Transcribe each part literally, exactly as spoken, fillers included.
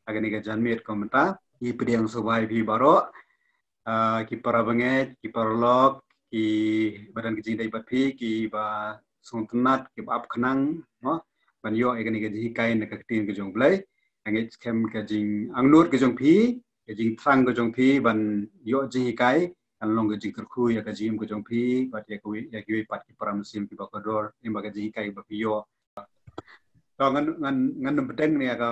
ha kane ka janmiet ka mynta. Ngi pdiang sngewbha ïa phi baroh, ah, ki para bangeit, ki paralok, ki ba don ka jingïadei bad phi, ki ba sngewtynnat, ki ba ap khnang, mo, ban ïoh ïa kane ka jinghikai na ka ktien ka jong U Blei. Nga ngeit skhem ka jingangnud ka jong phi, ka jingthrang ka jong phi ban ïoh jinghikai kan long ka jingkyrkhu ïa ka jingim ka jong phi bad ïa kiwei, ïa kiwei pat ki para mynsiem kiba kordor lyngba ka jinghikai ba phi ïoh. To ngan, ngan, ngan nym bteng ïa ka,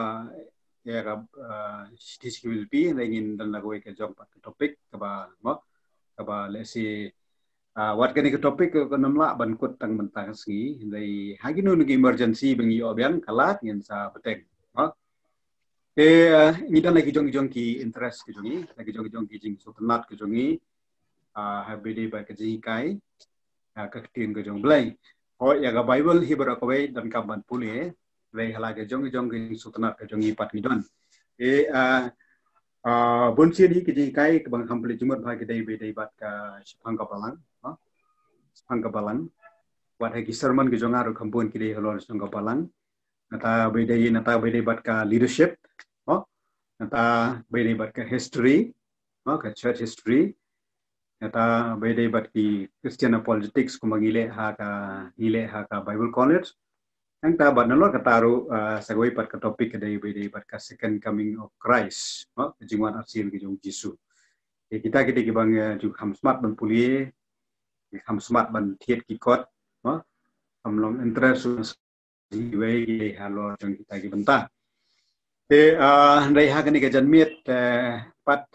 ïa ka, ah, shithi shikhmat phi, hynrei ngin don la kawei ka jong pat ka topic kaba, mo, kaba lehse, ah, wat kane ka topic ka, kan nym lah ban kut tang mynta ka sngi, hynrei ha kino kino ki emergency ba ngi ïoh biang ka lad ngin sa bteng, mo. Te, ah, ngi don la ki jong ki jong ki interest ki jong ngi, la ki jong ki jong ki jingsngewtynnat ki jong ngi, ah, ha ba ïadei bad ka jinghikai, ah, ka ktien ka jong U Blei. Hooid, ïa ka Bible hi baroh kawei donkam ban pule, hynrei ha la ki jong ki jong ki jingsngewtynnat ki jong ngi pat ngi don. Te, ah, ah, bun sien hi ki jinghikai kaba nga kham pule jingmut bha ki dei ba ïadei bad ka shaphang ka balang, ha? Shaphang ka balang. Wat ha ki sermon ki jong nga ruh kham bun ki dei halor shaphang ka balang. Nangta ba ïadei, nangta ba ïadei bad ka leadership, mo? Nangta ba ïadei bad ka history, mo, ka church history. Nangta ba ïadei bad ki Christian apologetics kumba ngi leh ha ka, ngi leh ha ka Bible College. Nangta bad nalor kata ruh, ah, sa kawei pat ka topic ka dei ba ïadei bad ka Second Coming of Christ, mo, ka jingwan arsien ka jong U Jisu. Te kita ki dei kiba nga ju kham smat ban pule, kham smat ban thied ki kot, mo, kham long interest iwei iwei halor jong kita ki bynta. Te, ah, hynrei ha kane ka janmiet, eh, pat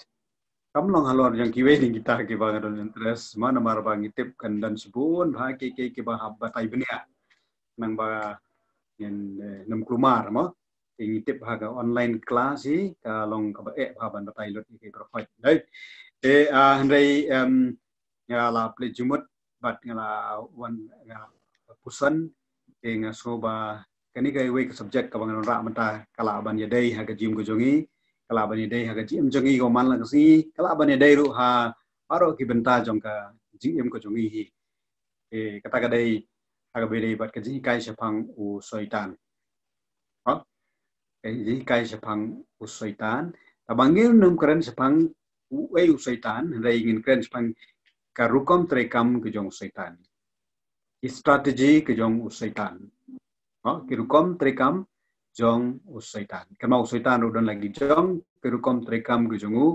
kam long halor jong kiwei na kita kiba nga don interest, mo, namar ba ngi tip kan don shibun bha ki, ki, kiba hap batai bniah. Nang ba ngin, eh, nym kulmar, mo. Te ngi tip ha ka online class hi ka long kaba eh bha ban batai lut ïa ki baroh. Dei. Te, ah, hynrei, em, nga la plie jingmut bad nga la wan, nga la puson, te nga sngew ba kane kawei ka subject kaba ngan wanrah mynta ka lah ban ïadei ha ka jingim ka jong ngi, ka lah ban ïadei ha ka jingim jong ngi ka man la ka sngi, ka lah ban ïadei ruh ha baroh ki bynta jong ka jingim ka jong ngi hi. Eh, kata ka dei ha kaba ïadei bad ka jinghikai shaphang u Soitan. Ha? Ka jinghikai shaphang u Soitan. Tangba ngim nym kren shaphang uei u Soitan, hynrei ngin kren shaphang ka rukom treikam ka jong u Soitan. Ki strategy ka jong u Soitan. Ha? Ki rukom treikam jong u Soitan. Kynmaw u Soitan ruh don la ki jong ki rukom treikam ka jong u.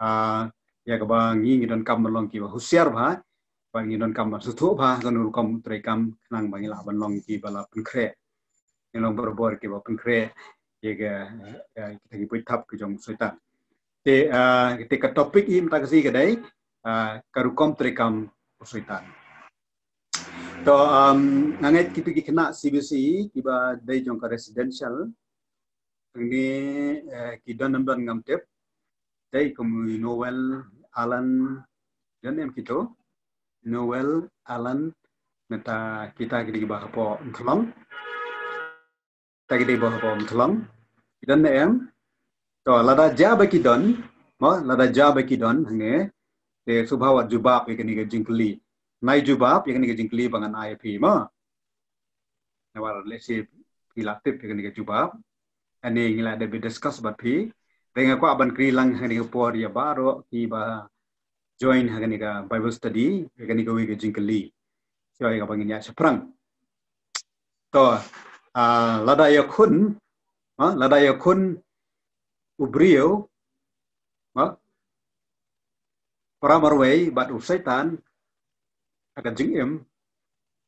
Ah, ïa kaba ngi ngi donkam ban long kiba husiar bha, ba ngi donkam ban sngewthuh bha kano rukom treikam khnang ba ngi lah ban long kiba la pynkhreh. Ngi long barabor kiba pynkhreh ïa ka, ïa kita ki buit thap ki jong u Soitan. Te, ah, te ka topic hi mynta ka sngi ka dei, ah, ka rukom treikam u Soitan. To, um, nga ngeit kito ki khynnah C B C kiba dei jong ka residential, hangne, eh, ki don ne ym don ngam tip. Dei kum u Noel, Alan, don em kito? Noel, Alan, nangta kita ki dei kiba hapoh Umthlong. Kita ki dei ba hapoh Umthlong. Ki don ne em? To, lada jia ba ki don, mo, lada jia ba ki don hangne, te sngewbha wat jubab ïa kane ka jingkylli. Nai jubab ïa kane ka jingkylli ba ngan ai ïa phi, mo. Namar lehse phi la tip ïa kane ka jubab. Kane ngi la dep discuss bad phi. Te nga kwah ban kylli lang ha kane ka por ïa baroh kiba join ha kane ka Bible study, ïa kane kawei ka jingkylli. Shuwa ïa kaba ngin ïa shaphrang. To, ah, lada ïakhun, ah, lada ïakhun u briew, ah, para marwei bad u Soitan ha ka jingim,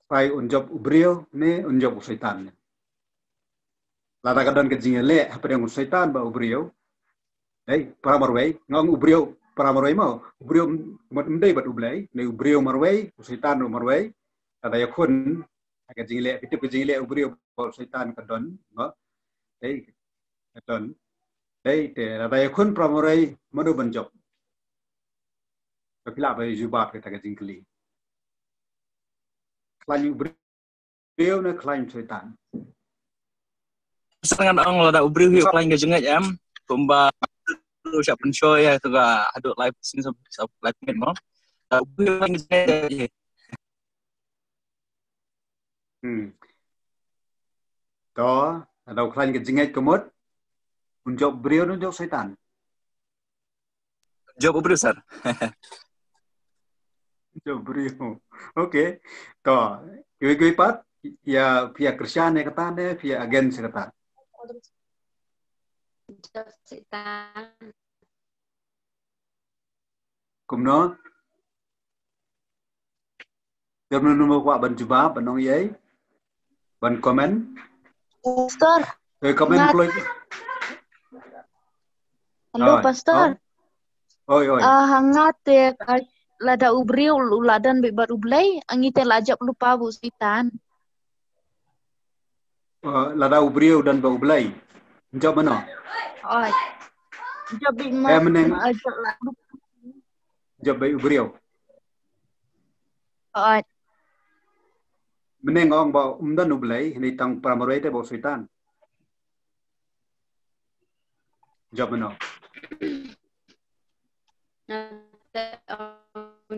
trai un jop u briew ne un jop u Soitan. Lada ka don ka jingïaleh hapdeng u Soitan bad u briew, dei, para marwei, nga ong u briew, para marwei mo, u briew mut ym dei bad U Blei, ne u briew marwei, u Soitan ruh marwei, lada ïakhun ha ka jingïaleh, phi tip ka jingïaleh u briew bad u Soitan ka don, mo. Dei, ka don. Dei, te lada ïakhun para marwei, mano ban jop? Ka phi lah ban jubab kata ka jingkylli. Khlaiñ u briew briew ne khlaiñ Soitan? Sa ngan ong lada u briew hi u khlaiñ ka jingngeit em, kumba u shah pynshoi ïa tu ka haduh lai sien sa, sa lai minit mo. Lada u briew u khlaiñ ka jingngeit. Hmm. To, lada u khlaiñ ka jingngeit ka mut. Un jop briew ne un jop soitan? Jop u briew, sir. Jop briew. Okay. To, kiwei kiwei pat, ïa phi ïa kyrshan ïa kata ne phi ïa against ïa kata? Jop soitan. Kumno? Jop, no, no, kwah ban jubab, ban ong ïa, ban comment. Pastor. Eh, comment kloi. Hello, Pastor. Oi, oi. Ah, ha nga te, lada u briew u la don bad u Blei, ngi te la jop lypa bad u soitan. Uh, lada u briew don bad u Blei, jop mano? Oi. Jop bad ma. Eh, meneng. Jop bad u briew. Oi. Meneng ong ba um don u Blei, ni tang para marwei te bad u soitan. Jop mano?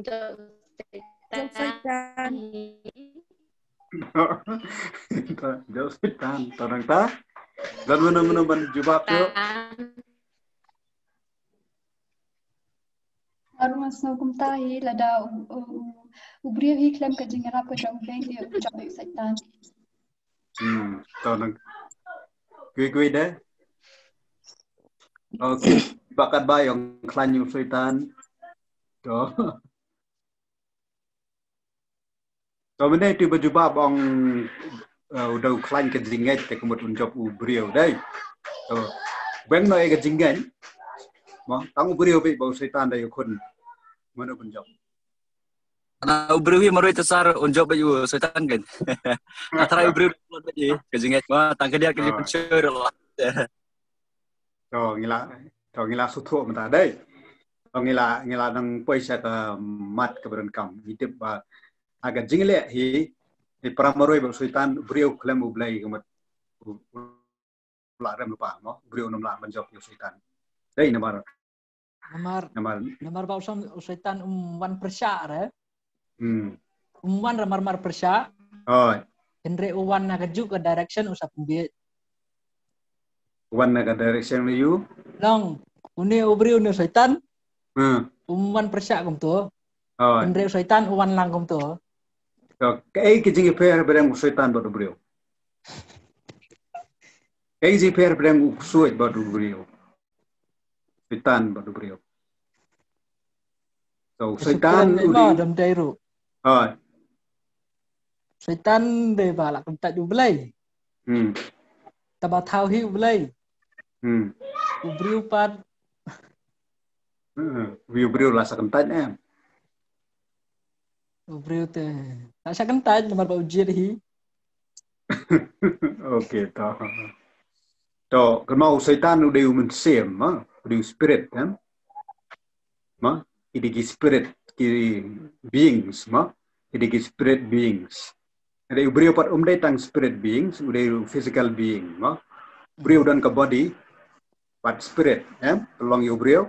Jop soitan. Jop soitan, to nangta. Don mano mano ban jubab tu. Ar nga sngew kumta hi lada u briew hi khlem ka jingïarap ka jong u Blei te u jop bad u soitan. Hmm, to nang. Kiwei kiwei de. Okay, ba katba ïong khlaiñ u soitan. To. To mynne tu ba jubab ong u dei u khlaiñ ka jingngeit te ka mut un jop u briew dei. To. Beng no e ka jingngeit. Mo, tang u briew bad u soitan dei u khun. Mano ban jop? Na u briew hi marwei te sir un jop bad u soitan kan. Nga trai u briew bad ka jingngeit ma tang ka dia ka jingpynshoi la. To ngi la, to ngi la sngewthuh mynta dei. To ngi la, ngi la dang poi sha ka mat kaba donkam. Ngi tip ba ha ka jingleh hi, hi para marwei bad u soitan, u briew khlem u Blei ka mut u la rem lypa mo, u briew um lah ban jop ïa u soitan. Dei namar Namar, namar, namar ba u soitan um wan pyrshah re. Hmm. Um wan re mar mar pyrshah. Oi. Hynrei u wan na kajuh ka direction u sa pynbieit. Wan na ka direction ïa u. Long, une u briew une u soitan. Hmm. Um wan pyrshah kumto. Oi. Hynrei u soitan u wan lang kumto. To, kaei ka jingïapher pyrshah u soitan bad u briew? Kaei ka jingïapher pyrshah u ksuid bad u briew? Soitan bad u briew. So soitan u dei dam dei ruh. Oi. Soitan dei ba la kyntait u Blei. Hmm. Taba thaw hi u Blei. Hmm. U briew pat. Hmm. U briew la sa kyntait em. U briew te la sa kyntait namar ba u jied hi. Okay, to. To, kynmaw u soitan u dei u mynsiem, ma, u dei u spirit, em? Ma, i dei ki spirit, ki beings, ma, i dei ki spirit beings. Dei u briew pat um dei tang spirit beings, u dei u physical being, ma. U briew don ka body, pat spirit, em, long ïa u briew.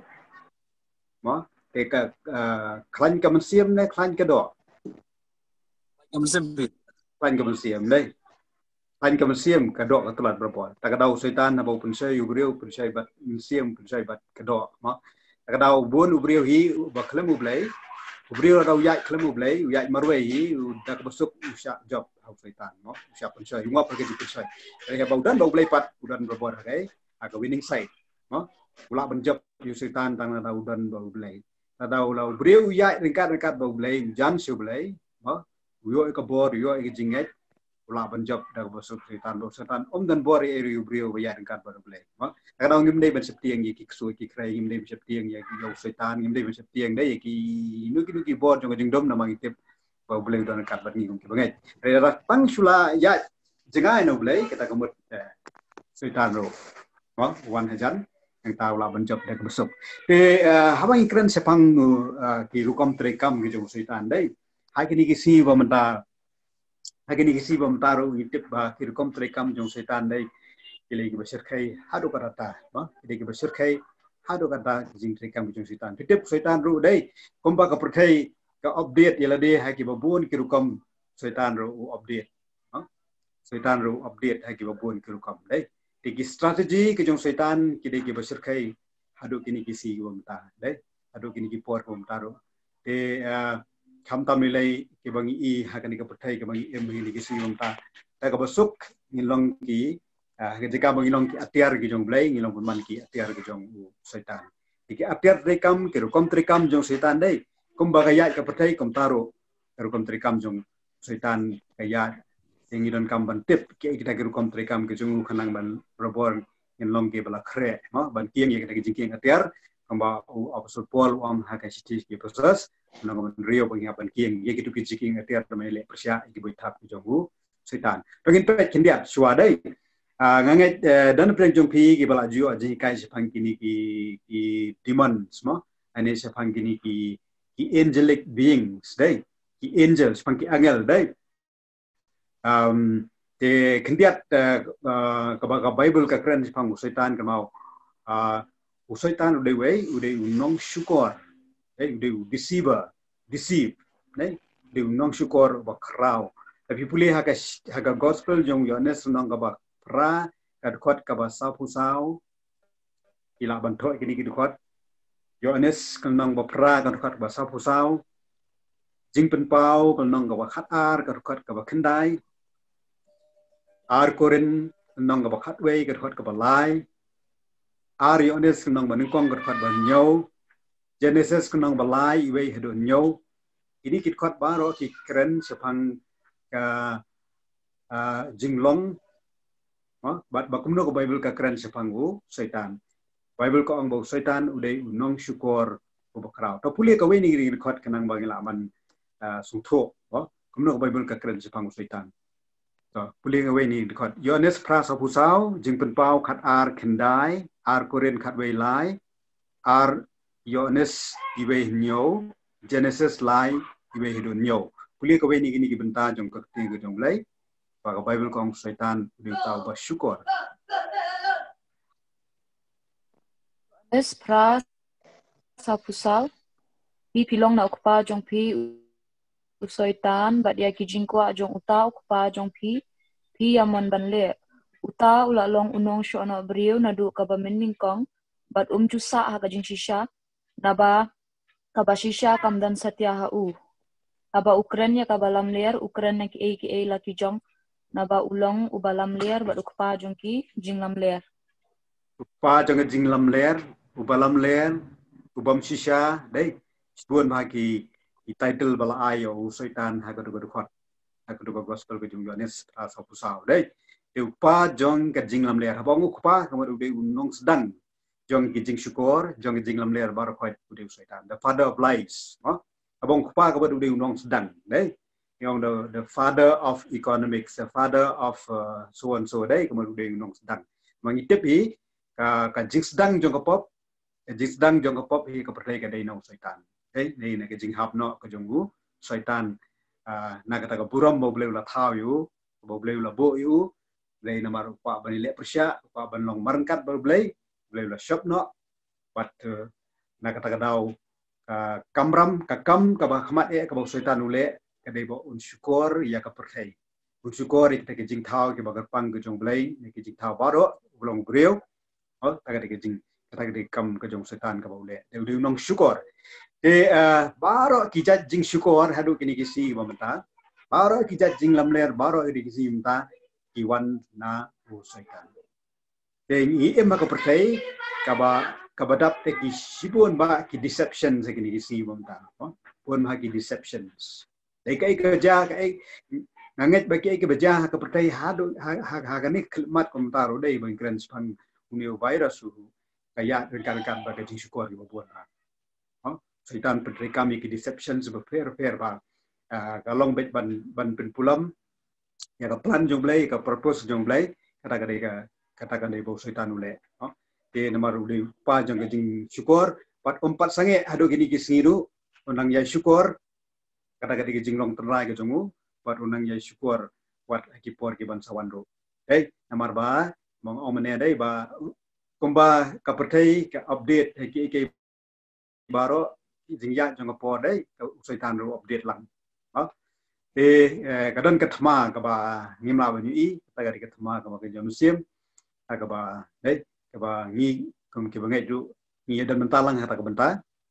Ma, te ka, uh, khlaiñ ka mynsiem ne khlaiñ ka doh? Khlaiñ ka mynsiem. Khlaiñ ka mynsiem, dei. Khlaiñ ka mynsiem ka doh ka tlot barabor. Ta ka daw u soitan haba u pynshoi u briew, pynshoi bad mynsiem, pynshoi bad ka doh, ma. Ta ka daw bun u briew hi ba khlem u Blei. U briew la daw ïaid khlem u Blei, u ïaid marwei hi, u da kaba suk u shah jop ha u soitan, ma. U shah pynshoi, u ngop ha ka jingpynshoi. Te haba u don bad u Blei pat, u don barabor ha ka, ha ka winning side, ma. U lah ban jop ïa u soitan tang lada u don bad u Blei. Lada u la u briew u ïaid ryngkat ryngkat bad u Blei, u jan sha u Blei, ma. U ïoh ïa ka bor, u ïoh ïa ka jingngeit, u lah ban jop da kaba suk soitan, ba soitan um don bor ïa u briew ba ïaid ryngkat bad u Blei. Ma, ka daw ngim dei ban sheptieng ïa ki ksuid ki khrei, ngim dei ban sheptieng ïa ki, ïa u soitan, ngim dei ban sheptieng dei ïa ki inu ki inu ki bor jong ka jingdum namar ngi tip ba u Blei u don ryngkat bad ngi kum ki bangeit. Hynrei lada tang shu la ïaid jngai na u Blei, kata ka mut, eh, soitan ruh, ma, u wan hajan, nangta u lah ban jop da kaba suk. Te, eh, haba ngi kren shaphang, eh, ki rukom treikam ki jong u soitan dei. Ha kine ki sngi ba mynta, ha kine ki sngi ba mynta ruh ngi tip ba ki rukom treikam jong u soitan dei ki lei kiba shyrkhei haduh katta, ma, ki lei kiba shyrkhei haduh katta ki jingtreikam ki jong u soitan. Phi tip u soitan ruh dei kumba ka pyrthei ka update ïa lade ha kiba bun ki rukom, soitan ruh u update. Ha? Soitan ruh u update ha kiba bun ki rukom dei. Te ki strategy ki jong Soitan ki dei kiba shyrkhei haduh kine ki sngi kiba mynta, dei, haduh kine ki por kiba mynta ruh. Te, ah, khamtam lei lei kiba ngi i ha kane ka pyrthei kaba ngi im ha kine ki sngi kiba mynta. Te kaba suk ngin long ki, ah, ha ka jaka ba ngi long ki atiar ki jong U Blei, ngi long pynban ki atiar ki jong u Soitan. Te ki atiar treikam, ki rukom treikam jong Soitan, dei, kumba ka ïaid ka pyrthei kumta ruh ka rukom treikam jong Soitan ka ïaid. Te ngi donkam ban tip kiei kita ki rukom treikam ki jong u khnang ban barabor ngin long kiba la khreh, mo, ban kieng ïa kita ki jingkieng atiar, kumba u Apostol Paul u ong ha ka shithi ki Ephesus, nang ban riaw ba ngi hap ban kieng ïa kitu ki jingkieng atiar, ba men leh pyrshah ïa ki buit thap ki jong u Soitan. To ngin peit khyndiat shuwa, dei. Ah, nga ngeit, eh, don pdeng jong phi kiba la ju ïoh jinghikai shaphang kine ki, ki demons, mo, ane shaphang kine ki, ki angelic beings, dei, ki angels, shaphang ki angel, dei. Um, te khyndiat, eh, eh, kaba ka Bible ka kren shaphang u Soitan, ka ong, ah, u Soitan u dei uwei, u dei u nongshukor, dei, u dei u deceiver, deceive, dei, u dei u nongshukor uba khraw. Te phi pule ha ka sh-, ha ka gospel jong u Ïoannis lynnong kaba phra, ka dkhot kaba sawphew saw, phi lah ban thoh kine ki dkhot. Ïoannis lynnong ba phra ka dkhot kaba sawphew saw. Jingpynpaw lynnong kaba khatar ka dkhot kaba khyndai. Ar Korinth lynnong kaba khatwei ka dkhot kaba lai. Ar Ïoannis lynnong ba nyngkong ka dkhot ba hynñiew. Genesis lynnong ba lai, wei haduh hynñiew. Kine ki dkhot baroh ki kren shaphang ka, ah, jinglong, ha, bad ba kumno ka Bible ka kren shaphang u Soitan. Bible ka ong ba u Soitan u dei u nongshukor uba khraw. To pule kawei na kine ki dkhot khnang ba ngin lah ban, ah, sngewthuh, ha, kumno ka Bible ka kren shaphang u Soitan. To pule kawei na kine ki dkhot. Ïoannis phra sawphew saw, Jingpynpaw khatar khyndai, Ar Korinth khatwei lai, Ar Ïoannis iwei hynñiew, Genesis lai iwei haduh hynñiew. Pule kawei na kine ki bynta jong ka ktien ka jong U Blei. Ba ka Bible ka ong u Soitan u dei uta uba shukor. Ïoannis phra sawphew saw. Phi phi long na u kpa jong phi u Soitan, bad ïa ki jingkwah jong uta u kpa jong phi phi ïa mon ban leh. Uta u la long u nongshohnoh briew naduh kaba mynnyngkong, bad um ju sah ha ka jingshisha, naba kaba shisha kam don satia ha u. Haba u kren ïa kaba lamler, u kren ïa kiei kiei la ki jong, naba u long uba lamler bad u kpa jong ki jinglamler. U kpa jong ki jinglamler, uba lamler, u bym shisha, dei. Shibun bha ki, ki title ba la ai ïa u Soitan ha katu ka dkhot, ha katu ka gospel ka jong u Ïoannis, ah, sawphew saw, dei. Te u kpa jong ki jinglamler, haba ong u kpa, ka mut u dei u nongsdang jong ki jingshukor, jong ki jinglamler baroh khoit u dei u Soitan. The father of lies, no? Haba ong kpa ka mut u dei u nongsdang, dei. Ngi ong the, the father of economics, the father of, uh, so and so, dei, ka mut u dei u nongsdang. Ma ngi tip hi, ka, ka jingsdang jong ka pop, ka jingsdang jong ka pop hi ka pyrthei ka dei na u Soitan. Dei, dei na ka jinghap noh ka jong u Soitan, ah, na kata ka burom ba U Blei u la thaw ïa u, ba U Blei u la buh ïa u, dei namar u kwah ban leh pyrshah, u kwah ban long marryngkat bad U Blei, U Blei u la shop noh, bad, eh, na kata ka daw, ka kamram, ka kam, kaba khmat eh, kaba u Soitan u leh, ka dei ba un shukor ïa ka pyrthei. Un shukor ïa kita ki jingthaw kiba kyrpang ka jong U Blei, ïa ki jingthaw baroh, u long briew. Oh, kata ka dei ka jing, kata ka dei ka kam ka jong u Soitan kaba u leh. Dei u dei u nongshukor. Te, eh, baroh ki jait jingshukor haduh kine ki sngi ba mynta. Baroh ki jait jinglamler, baroh kine ki sngi mynta, ki wan na u Soitan. Te ngi im ha ka pyrthei kaba, kaba dap te ki shibun bha ki deceptions ha kine ki sngi ba mynta. Oh, bun bha ki deceptions. Dei kaei ka jia, kaei, nga ngeit ba kaei kaba jia ha ka pyrthei haduh, ha, ha, ha kane ka khyllipmat kumta ruh dei ba ngi kren shaphang une u virus u, ka ïaid ryngkat ryngkat bad ka jingshukor kiba bun bha. Ha? Soitan pyntreikam ïa ki deceptions bapher bapher ba, ah, ka long beit ban, ban pynpulom ïa ka plan jong U Blei, ka purpose jong U Blei, kata ka dei ka, kata ka dei ba u Soitan u leh. Ha? Te namar u dei u kpa jong ka jingshukor, bad um pat sangeh haduh kine ki sngi ruh, u nang ïai shukor, kata ka dei ka jinglong tynrai ka jong u, bad u nang ïai shukor wat ha ki por ki ban sa wan ruh. Dei, namar ba, ma nga ong mynne dei ba, kumba ka pyrthei ka update ha kiei kiei baroh, ki jingïaid jong ka por dei, ka u Soitan ruh update lang. Ha? Te, eh, ka don ka thma kaba ngim lah ban ïohi, kata ka dei ka thma kaba ka jong u mynsiem. ha kaba, dei, kaba ngi kum kiba ngeit ruh ngi ïa don bynta lang ha kata ka bynta,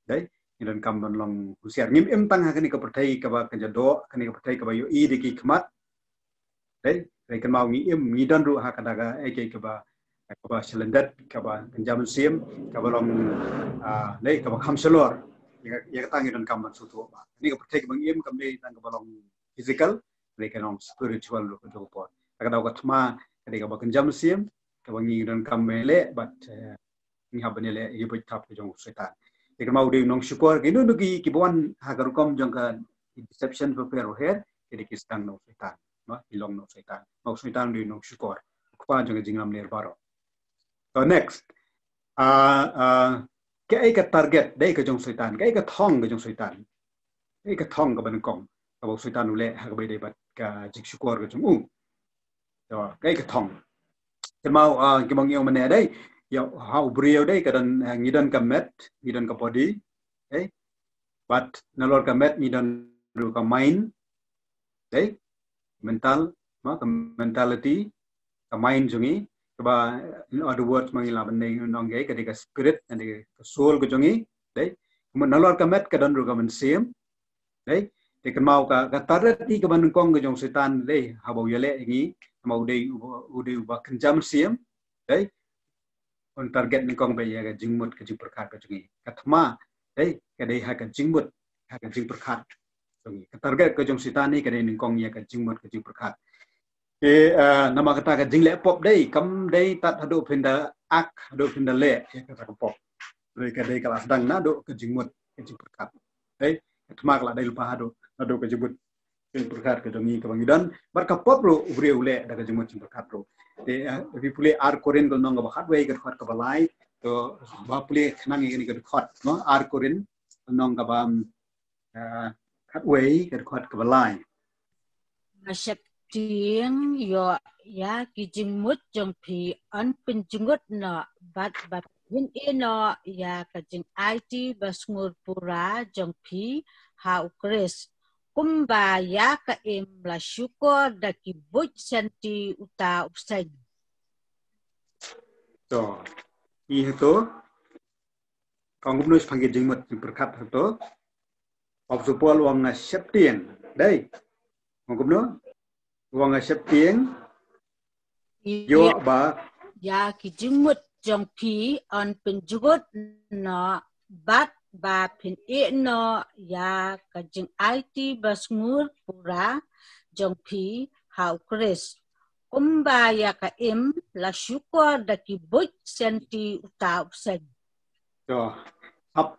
dei, ngi donkam ban long husiar. Ngim im tang ha kane ka pyrthei kaba ka jadoh, kane ka pyrthei kaba ïohi da ki khmat, dei, dei kynmaw ngi im, ngi don ruh ha kata ka, eh, kaba, kaba shalyndet, kaba kynja mynsiem, kaba long, ah, dei, kaba kham shalor. Ïa, ïa kata ngi donkam ban sngewthuh ba kane ka pyrthei kaba ngi im kam dei tang kaba long physical, dei ka long spiritual ruh ka jong ka por. Ka daw ka thma ka dei kaba kynja mynsiem, kaba ngi donkam ban leh, bad, eh, ngi hap ban leh ïa ki buit thap ka jong u Soitan. Te kynmaw u dei u nongshukor, ki nu nu ki, kiba wan ha ka rukom jong ka deception bapher bapher, ki dei ki sdang na u Soitan, no, ki long na u Soitan. Na u Soitan u dei u nongshukor, u kpa jong ka jinglamler baroh. So next, ah, ah, kaei ka target dei ka jong Soitan, kaei ka thong ka jong Soitan, kaei ka thong kaba nyngkong kaba u Soitan u leh ha kaba ïadei bad ka jingshukor ka jong u. To, kaei ka thong. Kynmaw, ah, kynmaw ngi ong mynne dei, ïa, ha u briew dei ka don, ah, ngi don ka met, ngi don ka body, dei. Bad nalor ka met ngi don ruh ka mind, dei, mental, ma, ka mentality, ka mind jong ngi, kaba, in other words, ma ngi lah ban ong, ong ka dei ka spirit, ka dei ka soul ka jong ngi, dei. Nalor ka met ka don ruh ka mynsiem, dei. Te kynmaw ka, ka target hi kaba nyngkong ka jong Soitan, dei, haba u ïaleh ïa ngi, kynmaw u dei, u dei uba kynja mynsiem, dei. Un target nyngkong ba ïa ka jingmut ka jingpyrkhat ka jong ngi. Ka thma, dei, ka dei ha ka jingmut, ha ka jingpyrkhat jong ngi. Ka target ka jong Soitan hi ka dei nyngkong ïa ka jingmut ka jingpyrkhat. Te, eh, namar kata ka jingleh pop dei, kam dei tad haduh phin da ak, haduh phin da leh ïa kata ka pop. Dei ka dei ka la sdang naduh ka jingmut ka jingpyrkhat. Dei, ka thma ka la dei lypa haduh, haduh ka jingmut jingpyrkhat ka jong ngi kaba ngi don. Bad ka pop ruh u briew u leh da ka jingmut jingpyrkhat ruh. Te, eh, phi pule Ar Korinth ka lynnong kaba khatwei ka dkhot kaba lai. To ba pule khnang ïa kane ka dkhot, no, Ar Korinth ka lynnong kaba, eh, khatwei ka dkhot kaba lai. Nga sheptieng ïoh ïa ki jingmut jong phi, yn pynjngut noh bad ba phin ïeh noh ïa ka jingaiti basngur pura jong phi ha u Khrist. Kumba ïa ka im la shukor da ki buit senti uta u bseiñ. To, i hato, ka ong kumno shaphang ki jingmut jingpyrkhat hato? Apostol Paul u ong nga sheptieng, dei. Ong kumno? U ong nga sheptieng, ïoh ba ïa ki jingmut jong phi yn pynjngut noh bad ba phin ïeh noh ïa ka jingaiti basngur pura jong phi ha u Khrist. Kumba ïa ka im la shukor da ki buit senti uta u bseiñ. To, hap,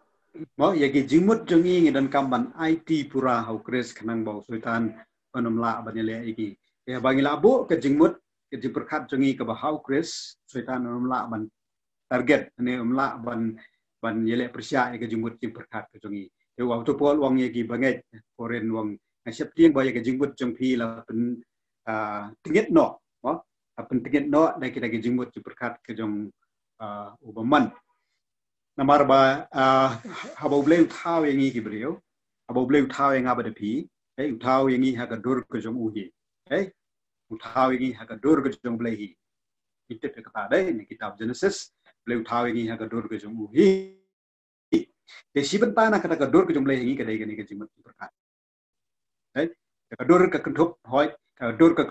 mo, ïa ki jingmut jong ngi ngi donkam ban aiti pura ha u Khrist khnang ba u Soitan un ym lah ban ïaleh ïa ki. Ïa ba ngi lah buh ka jingmut, ka jingpyrkhat jong ngi kaba ha u Khrist, Soitan un ym lah ban target, ne um lah ban, ban ïaleh pyrshah ïa ka jingmut jingpyrkhat ka jong ngi. Te u Apostol Paul u ong ïa ki bangeit Korinth u ong nga sheptieng ba ïa ka jingmut jong phi la pyn, ah, tyngit noh, mo? La pyntngit noh da kita ki jingmut jingpyrkhat ka jong, ah, u bymman. Namar ba, ah, haba u Blei u thaw ïa ngi ki briew, haba u Blei u thaw ïa nga bad phi, eh, u thaw ïa ngi ha ka dur ka jong u hi. Eh, u thaw ïa ngi ha ka dur ka jong u Blei hi. Ngi tip ïa kata dei na kitab Genesis, u Blei u thaw ïa ngi ha ka dur ka jong u hi. Te shi bynta na kata ka dur ka jong u Blei ha ngi ka dei kane ka jingmut jingpyrkhat. Eh, ka dur ka kynthup, hooid, ka dur ka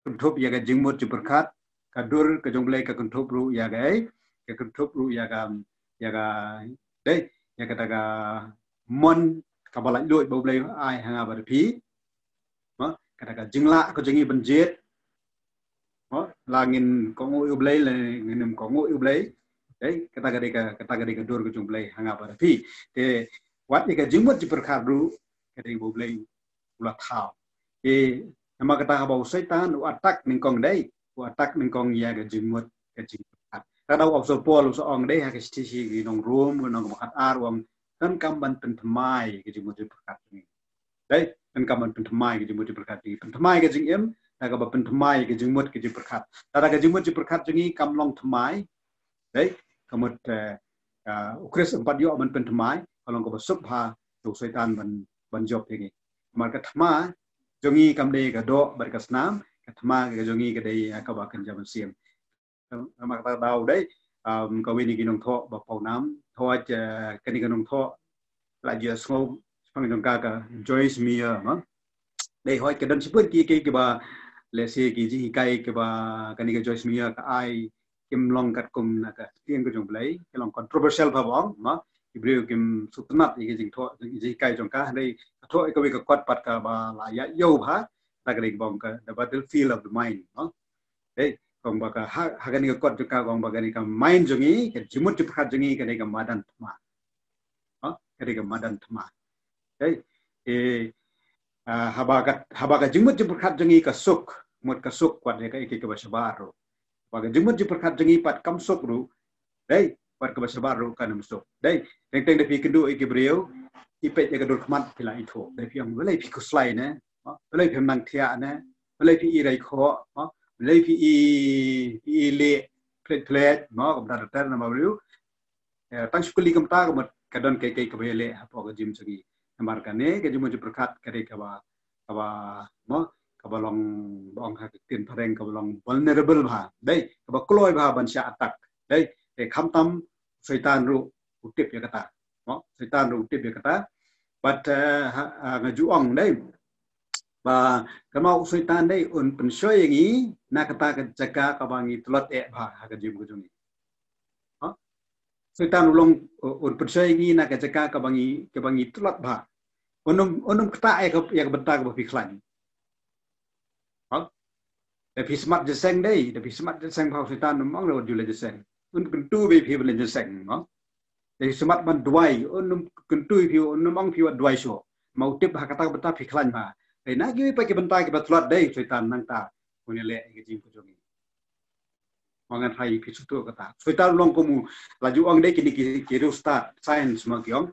kynthup ïa ka jingmut jingpyrkhat, ka dur ka jong u Blei ka kynthup ruh ïa ka, eh, ka kynthup ruh ïa ka, ïa ka, dei, ïa kata ka mon kaba laitluid ba u Blei u ai ha nga bad phi. Mo, kata ka jinglah ka jong ngi ban jied. Mo, la ngin kohnguh ïa u Blei, la ngin ym kohnguh ïa u Blei. Dei, kata ka dei ka, kata ka dei ka dur ka jong u Blei ha nga bad phi. Te wat ïa ka jingmut jingpyrkhat ruh ka dei ba u Blei u la thaw. Te namar kata haba u Soitan u attack nyngkong dei, u attack nyngkong ïa ka jingmut ka jingpyrkhat. Kata u Apostol Paul u sa ong dei ha ka shithi sha ki nong Rom, ka lynnong kaba khatar u ong, donkam ban pynthymmai ka jingmut jingpyrkhat jong ngi. Dei, donkam ban pynthymmai ka jingmut jingpyrkhat jong ngi. Pynthymmai ka jingim da kaba pynthymmai ka jingmut ka jingpyrkhat. Lada ka jingmut jingpyrkhat jong ngi kam long thymmai, dei, ka mut, eh, ah, u Khrist um pat ïoh ban pynthymmai, ka long kaba suk bha ïa u Soitan ban, ban jop ïa ngi. Namar ka thma jong ngi kam dei ka doh bad ka snam, ka thma ka jong ngi ka dei, eh, kaba kynja mynsiem. Namar kata ka daw dei, um, kawei na ki nongthoh ba pawnam, thoh, eh, kane ka nongthoh la ju sngew shaphang jong ka, ka Joyce Meyer, no? Dei hooid ka don shibun ki, ki, kiba, let's say, ki jinghikai kiba kane ka Joyce Meyer ka ai, kim long katkum na ka ktien ka jong U Blei, ki long controversial bha ba ong, no? Ki briew kim sngewtynnat ïa ki jingthoh, jinghikai jong ka, dei ka thoh ïa kawei ka kot pat kaba la ïa ïoh bha, ta ka dei ba ong ka The Battlefield of the Mind, no? Dei, ka ong ba ka ha, ha kane ka kot jong ka, ka ong ba kane ka mind jong ngi, ka jingmut jingpyrkhat jong ngi, ka dei ka madan thma. Ha? Ka dei ka madan thma. Dei, eh, ah, haba ka, haba ka jingmut jingpyrkhat jong ngi ka suk, mut ka suk, wat ïa ka, ïa ka, kaba shabar ruh. Haba ka jingmut jingpyrkhat jong ngi pat kam suk ruh, dei, wat kaba shabar ruh kan ym suk. Dei, teng teng da phi kynduh ïa ki briew, phi peit ïa ka dur khmat phi la ithuh. Dei phi ong balei phi khuslai ne? Ha? Balei phi nang thiah ne? Balei phi i rai khoh? Ha? Balei phi i, phi i leh plet plet? Mo, ka bynta ter namar briew. Eh, tang shu kylli kumta ka mut ka don kaei kaei kaba ïaleh hapoh ka jingim jong ngi. Namar kane ka jingmut jingpyrkhat ka dei kaba, kaba, mo, kaba long, ba ong ha ka ktien phareng kaba long vulnerable bha. Dei, kaba kloi bha ban shah attack. Dei, eh, khamtam Soitan ruh u tip ïa kata. Mo, Soitan ruh u tip ïa kata. But, eh, ha, ha, nga ju ong dei ba kynmaw u Soitan dei un pynshoi ïa ngi na kata ka jaka kaba ngi tlot eh bha ha ka jingim ka jong ngi. Ha? Soitan u long, uh, un pynshoi ïa ngi na ka jaka kaba ngi, kaba ngi tlot bha. Un ym, un ym ktah ïa ka, ïa ka bynta kaba phi khlaiñ. Ha? Da phi smat jingïaseng dei, da phi smat jingïaseng bha u Soitan un ym ong re wat ju leh jingïaseng. Un kyntu bha ïa phi ban leh jingïaseng, ha? Da phi smat ban duwai, un ym kyntu ïa phi, un ym ong phi wat duwai shuh. Namar u tip ha kata ka bynta phi khlaiñ bha. Dei na kiwei pat ki bynta kiba tlot dei u Soitan nangta un ïaleh ïa ka jingim ka jong ngi. Mo, ngan tharai phi sngewthuh kata. Soitan u long kum u, la ju ong dei kine ki, ki riewstad science mo ki ong.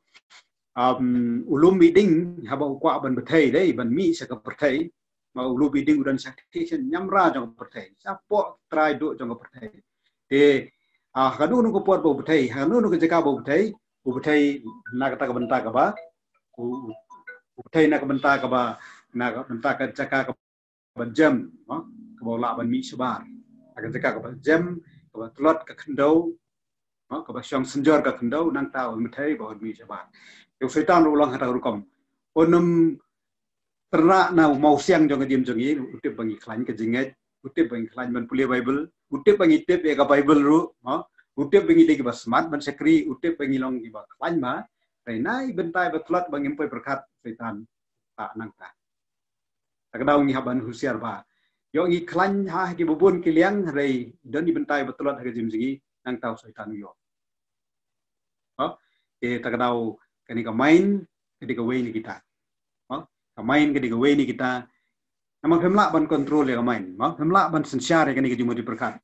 Um, u lum mihding haba u kwah ban bthei dei, ban mih sha ka pyrthei. Mo, u lum mihding u don sha ki sha ñiamra jong ka pyrthei, shapoh trai duh jong ka pyrthei. Te, ah, ha kano kano ka por ba u bthei, ha kano kano ka jaka ba u bthei, u bthei na kata ka bynta kaba, u, u, u bthei na ka bynta kaba, na ka bynta ka jaka kaba jem, ha? Kaba u lah ban mih shabar. Ha ka jaka kaba jem, kaba tlot ka khyndew, ha? Kaba shong synjor ka khyndew, nangta u bthei ba un mih shabar. Te u Soitan ruh u long ha kata ka rukom. Un ym tyrna na u mawsiang jong ka jingim jong ngi, u tip ba ngi khlaiñ ka jingngeit, u tip ba ngi khlaiñ ban pule Bible, u tip ba ngi tip ïa ka Bible ruh, ha? U tip ba ngi dei kiba smat ban shakri, u tip ba ngi long kiba khlaiñ bha. Hynrei na i bynta iba tlot ba ngim poi pyrkhat, Soitan u tah nangta. Ta ka daw ngi hap ban husiar bha. Ïoh ngi khlaiñ ha kiba bun ki liang, hynrei don i bynta iba tlot ha ka jingim jong ngi, nangta u Soitan u ïoh. Ha? Te ta ka daw kane ka mind ka dei kawei na kita. Ha? Ka mind ka dei kawei na kita. Namar phim lah ban control ïa ka mind, ha? Phim lah ban synshar ïa kane ka jingmut jingpyrkhat.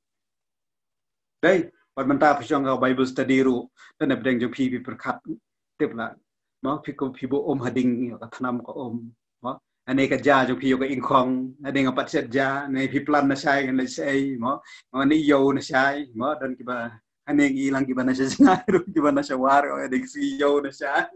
Dei, wat mynta phi shong ka Bible study ruh, don na pdeng jong phi phi pyrkhat, tip lah. Mo, phi ko phi buh um ha ding, ïa ka thnam ka um. Mo, ane ka ja jong phi ïa ka ingkhong, ane nga pat shet ja, ane phi plan na shai ngan leit shaei, mo. Mo, ane ïew na shai, mo, don kiba, ane ngi lang kiba na sha jngai ruh, kiba na sha war, ane ki sngi ïew na shai.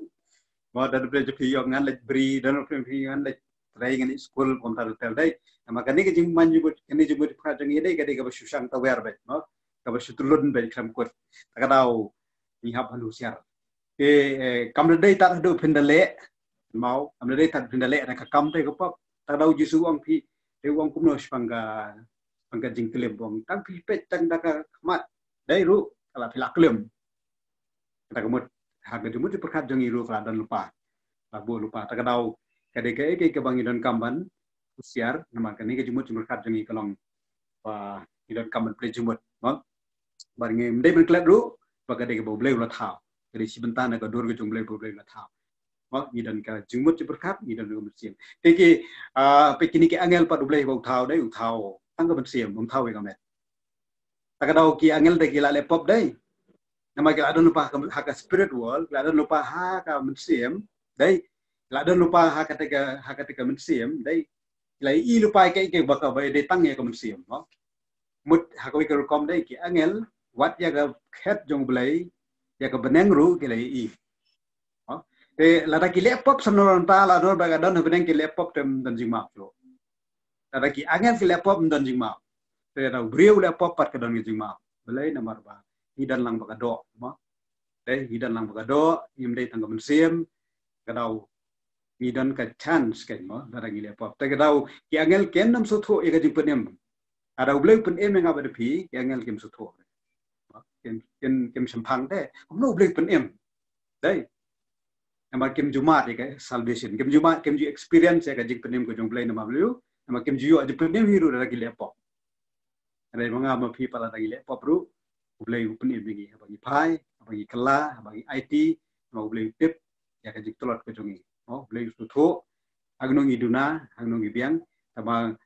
Mo, don phi jong phi ïa ngan leit bri, don phi ngan leit trei ngan leit skul, kumta ruh tel dei. Namar kane ka jingman jingmut, kane jingmut pyrkhat jong ngi dei, ka dei kaba shu shang tawer beit, mo. Kaba shu tylun beit khlem kut. Ta ka daw ngi hap ban husiar. Te, eh, kam da dei tad haduh phin da leh. Mo, kam da dei tad phin da leh da ka kam te ka pop. Ta ka daw Jisu u ong phi, te u ong kumno shaphang ka, shaphang ka jingklim u ong. Tang phi peit tang da ka khmat. Dei ruh, ka la phi la klim. Kata ka mut, ha ka jingmut jingpyrkhat jong ngi ruh ka la don lypa. La buh lypa. Ta ka daw, ka dei kaei kaei kaba ngi donkam ban husiar, namar kane ka jingmut jingpyrkhat jong ngi ka long ba ngi donkam ban plie jingmut, mo. Bad ngim dei ban klet ruh ba ka dei kaba U Blei u la thaw. Ka dei shi bynta na ka dur ka jong U Blei ba U Blei u la thaw. Mo, ngi don ka jingmut jingpyrkhat, ngi don ka mynsiem. Te ki, ah, peit kine ki angel pat U Blei ba u thaw dei, u thaw tang ka mynsiem, um thaw ïa ka met. Ta ka daw ki angel dei ki la leh pop dei. Namar ki la don lypa ha ka, ha ka spirit world, ki la don lypa ha ka mynsiem, dei. Ki la don lypa ha kata ka, ha kata ka mynsiem, dei. Ki la ïohi lypa ïa kaei kaei ba ka ba dei tang ïa ka mynsiem, mo. Mut ha kawei ka rukom dei ki angel, wat ïa ka khet jong U Blei, ïa ka bneng ruh ki la ïohi. Mo. Te lada ki leh pop samla nangta la don ba ka don ha bneng ki leh pop te ym don jingmap shuh. Lada ki angel ki leh pop ym don jingmap. Te lada u briew leh pop pat ka don ka jingmap. Balei? Namar ba ngi don lang bad ka doh, mo. Dei, ngi don lang bad ka doh, ngim dei tang ka mynsiem. Ka daw ngi don ka chance, kan, mo, lada ngi leh pop. Te ka daw ki angel kim nym sngewthuh ïa ka jingpynim. Lada U Blei u pynim ïa nga bad phi, ki angel kim sngewthuh. Kim, kim, kim shemphang te, kumno U Blei u pynim? Dei. Namar kim ju mad ïa ka salvation, kim ju mad, kim ju experience ïa ka jingpynim ka jong U Blei namar U Blei. Namar kim ju ïoh jingpynim hi ruh lada ki leh pop. Hynrei ma nga ma phi pat lada ngi leh pop ruh, U Blei u pynim ïa ngi, haba ngi phai, haba ngi kylla, haba ngi aiti, namar U Blei u tip ïa ka jingtlot ka jong ngi. Mo, U Blei u sngewthuh hangno ngi duna, hangno ngi biang. Tangba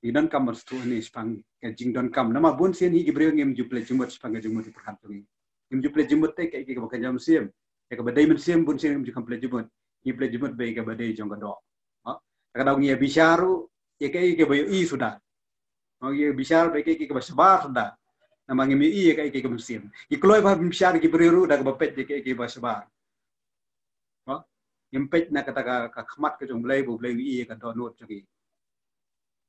ngi donkam ban sngewthuh hangne shaphang ka jingdonkam. Namar bun sien hi ki briew ngim ju pynleit jingmut shaphang ka jingmut jingpyrkhat jong ngi. Ngim ju pynleit jingmut te kaei kaei kaba kynja mynsiem. Ïa kaba dei mynsiem bun sien ngim ju kham pynleit jingmut. Ngi pynleit jingmut bad ïa kaba dei jong ka doh. Ha? Te ka daw ngi ïa bishar ruh ïa kaei kaei kaba ïohi suda. Ngi ïa bishar bad ïa kaei kaei kaba shabar suda. Namar ngim ïohi ïa kaei kaei kaba mynsiem. Ngi kloi ban bishar ïa ki briew ruh da kaba peit ïa kaei kaei kaba shabar. Ha? Ngim peit na kata ka, ka khmat ka jong U Blei, ba U Blei u ïohi ïa ka dohnud jong ngi.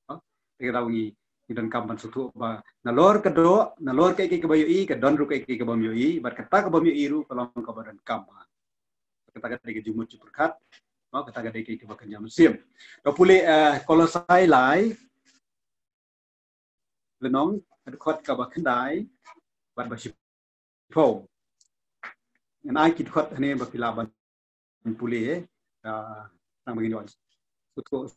Ha? Te ka daw ngi, ngi donkam ban sngewthuh ba nalor ka doh, nalor kaei kaei kaba ïohi, ka don ruh kaei kaei kaba ym ïohi, bad kata kaba ym ïohi ruh ka long kaba donkam. Kata ka dei ka jingmut jingpyrkhat, ha, kata ka dei kaei kaba kynja mynsiem. To pule, eh, Kolosai lai, lynnong, ka dkhot kaba khyndai bad ba shiphew. Ngan ai ki dkhot hangne ba phi lah ban pule, ah, tang ba ngin ïoh sngewthuh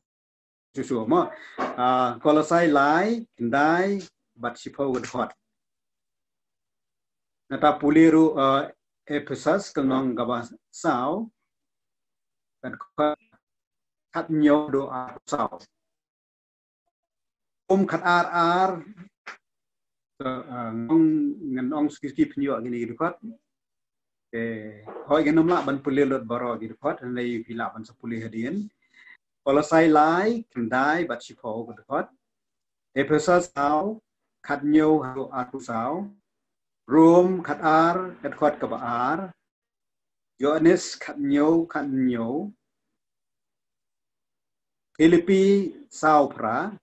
shuh shuh, mo. Ah, Kolosai lai, khyndai bad shiphew ka dkhot. Nangta pule ruh, ah, Ephesos ka lynnong kaba saw, ka dkhot khathynñiew haduh arphew saw. Rom khatar ar, eh, ngan ong, ngan ong suki suki phin ïoh kine ki dkhot. Te hooid ngan ym lah ban pule lut baroh ki dkhot, hynrei phi lah ban sa pule hadien. Kolosai lai, khyndai bad shiphew ka dkhot. Ephesos saw, khathynñiew haduh arphew saw. Rom khatar, ka dkhot kaba ar. Ïoannis khathynñiew, khathynñiew. Philippi saw phra.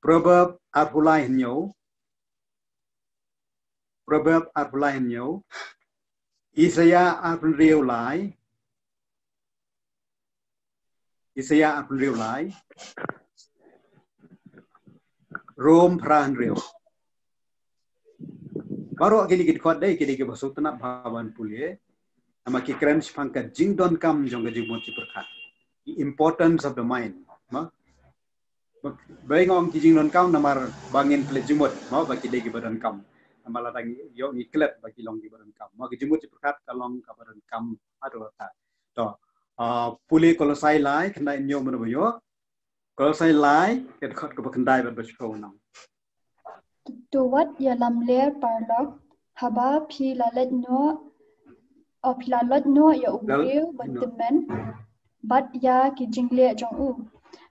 Proverb arphew lai hynñiew. Proverb arphew lai hynñiew. Isaïah arphew hynriew lai. Isaïah arphew hynriew lai. Rom phra hynriew. Baroh kine ki dkhot dei kine kiba sngewtynnat bha ban pule. Namar ki kren shaphang ka jingdonkam jong ka jingmut jingpyrkhat. The importance of the mind. Mo? Ba nga ong ki jingdonkam namar ba ngin klet jingmut, mo, ba ki dei kiba donkam. Namar lada ngi ïoh ngi klet ba ki long kiba donkam. Mo, ka jingmut jingpyrkhat ka long kaba donkam haduh katta. To, ah, pule Kolosai lai, khyndai hynñiew mynno ba ïoh. Kolosai lai, ka dkhot kaba khyndai bad ba shiphew nang. To wat ïalamler paralok, haba phi la leit noh, o phi la leit noh ïa u briew ba tymmen bad ïa ki jingleh jong u.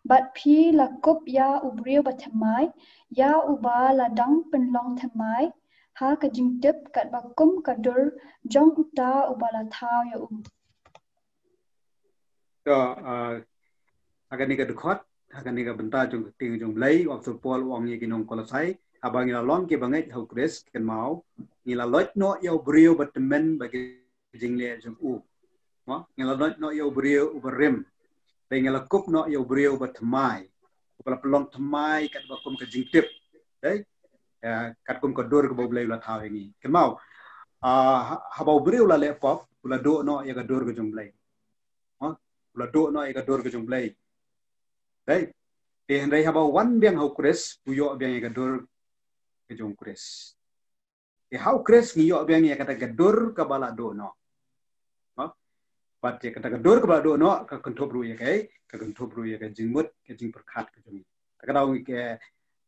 Bad phi la kup ïa u briew ba thymmai, ïa uba la dang pynlong thymmai ha ka jingtip katba kum ka dur jong uta uba la thaw ïa u. To, ah, ha kane ka dkhot, ha kane ka bynta jong ka ktien jong U Blei, u Apostol Paul u ong ïa ki nong Kolosai, haba ngi la long kiba ngeit ha u Khrist, kynmaw, ngi la leit noh ïa u briew ba tymmen bad ki jingleh jong u. Mo, ngi la leit noh ïa u briew uba rim. Te ngi la kup noh ïa u briew ba thymmai. Uba la pynlong thymmai katba kum ka jingtip. Dei? Ïa, katkum ka dur kaba U Blei u la thaw ïa ngi. Kynmaw, ah, ha-, haba u briew u la leh pop, u la duh noh ïa ka dur ka jong U Blei. Ha? U la duh noh ïa ka dur ka jong U Blei. Dei? Te hynrei haba u wan biang ha u Khrist, u ïoh biang ïa ka dur ka jong u Khrist. Te ha u Khrist ngi ïoh biang ïa kata ka dur kaba la duh noh. Ha? Bad ïa kata ka dur kaba la duh noh, ka kynthup ruh ïa kaei, ka kynthup ruh ïa ka jingmut, ka jingpyrkhat ka jong ngi. Te ka daw ngi ka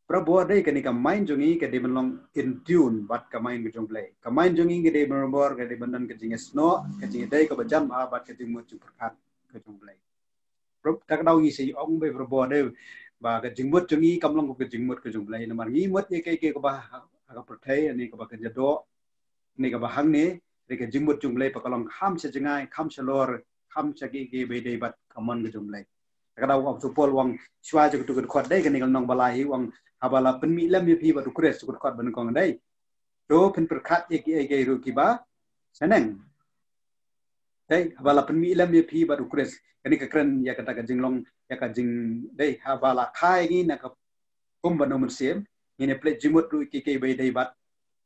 barabor dei kane ka mind jong ngi ka dei ban long in tune bad ka mind ka jong U Blei. Ka mind jong ngi ka dei ban barabor, ka dei ban don ka jingïasnoh, ka jingïadei kaba jan bha bad ka jingmut jingpyrkhat ka jong U Blei. Prob-, te ka daw ngi sa ong ba barabor dei ba ka jingmut jong ngi kam long ka jingmut ka jong U Blei namar ngi mut ïa kaei kaei kaba ha, ha ka pyrthei, ne kaba kynja doh, ne kaba hangne, ne ka jingmut jong U Blei pat ka long kham sha jngai, kham shalor, kham sha kiei kiei ba ïadei bad ka mon ka jong U Blei. Te ka daw u Apostol Paul u ong shuwa jong katu ka dkhot dei kane ka lynnong ba lai hi u ong haba la pynmih lem ïa phi bad u Khrist, shu khot banyngkong dei. To pynpyrkhat ïa kiei kiei ruh kiba shaneng. Dei, haba la pynmih lem ïa phi bad u Khrist. Kane ka kren ïa kata ka jinglong, ïa ka jing, dei, haba la kha ïa ngi na ka kum bad u Mynsiem, ngin ïa pynleit jingmut ruh ïa kiei kiei ba dei bad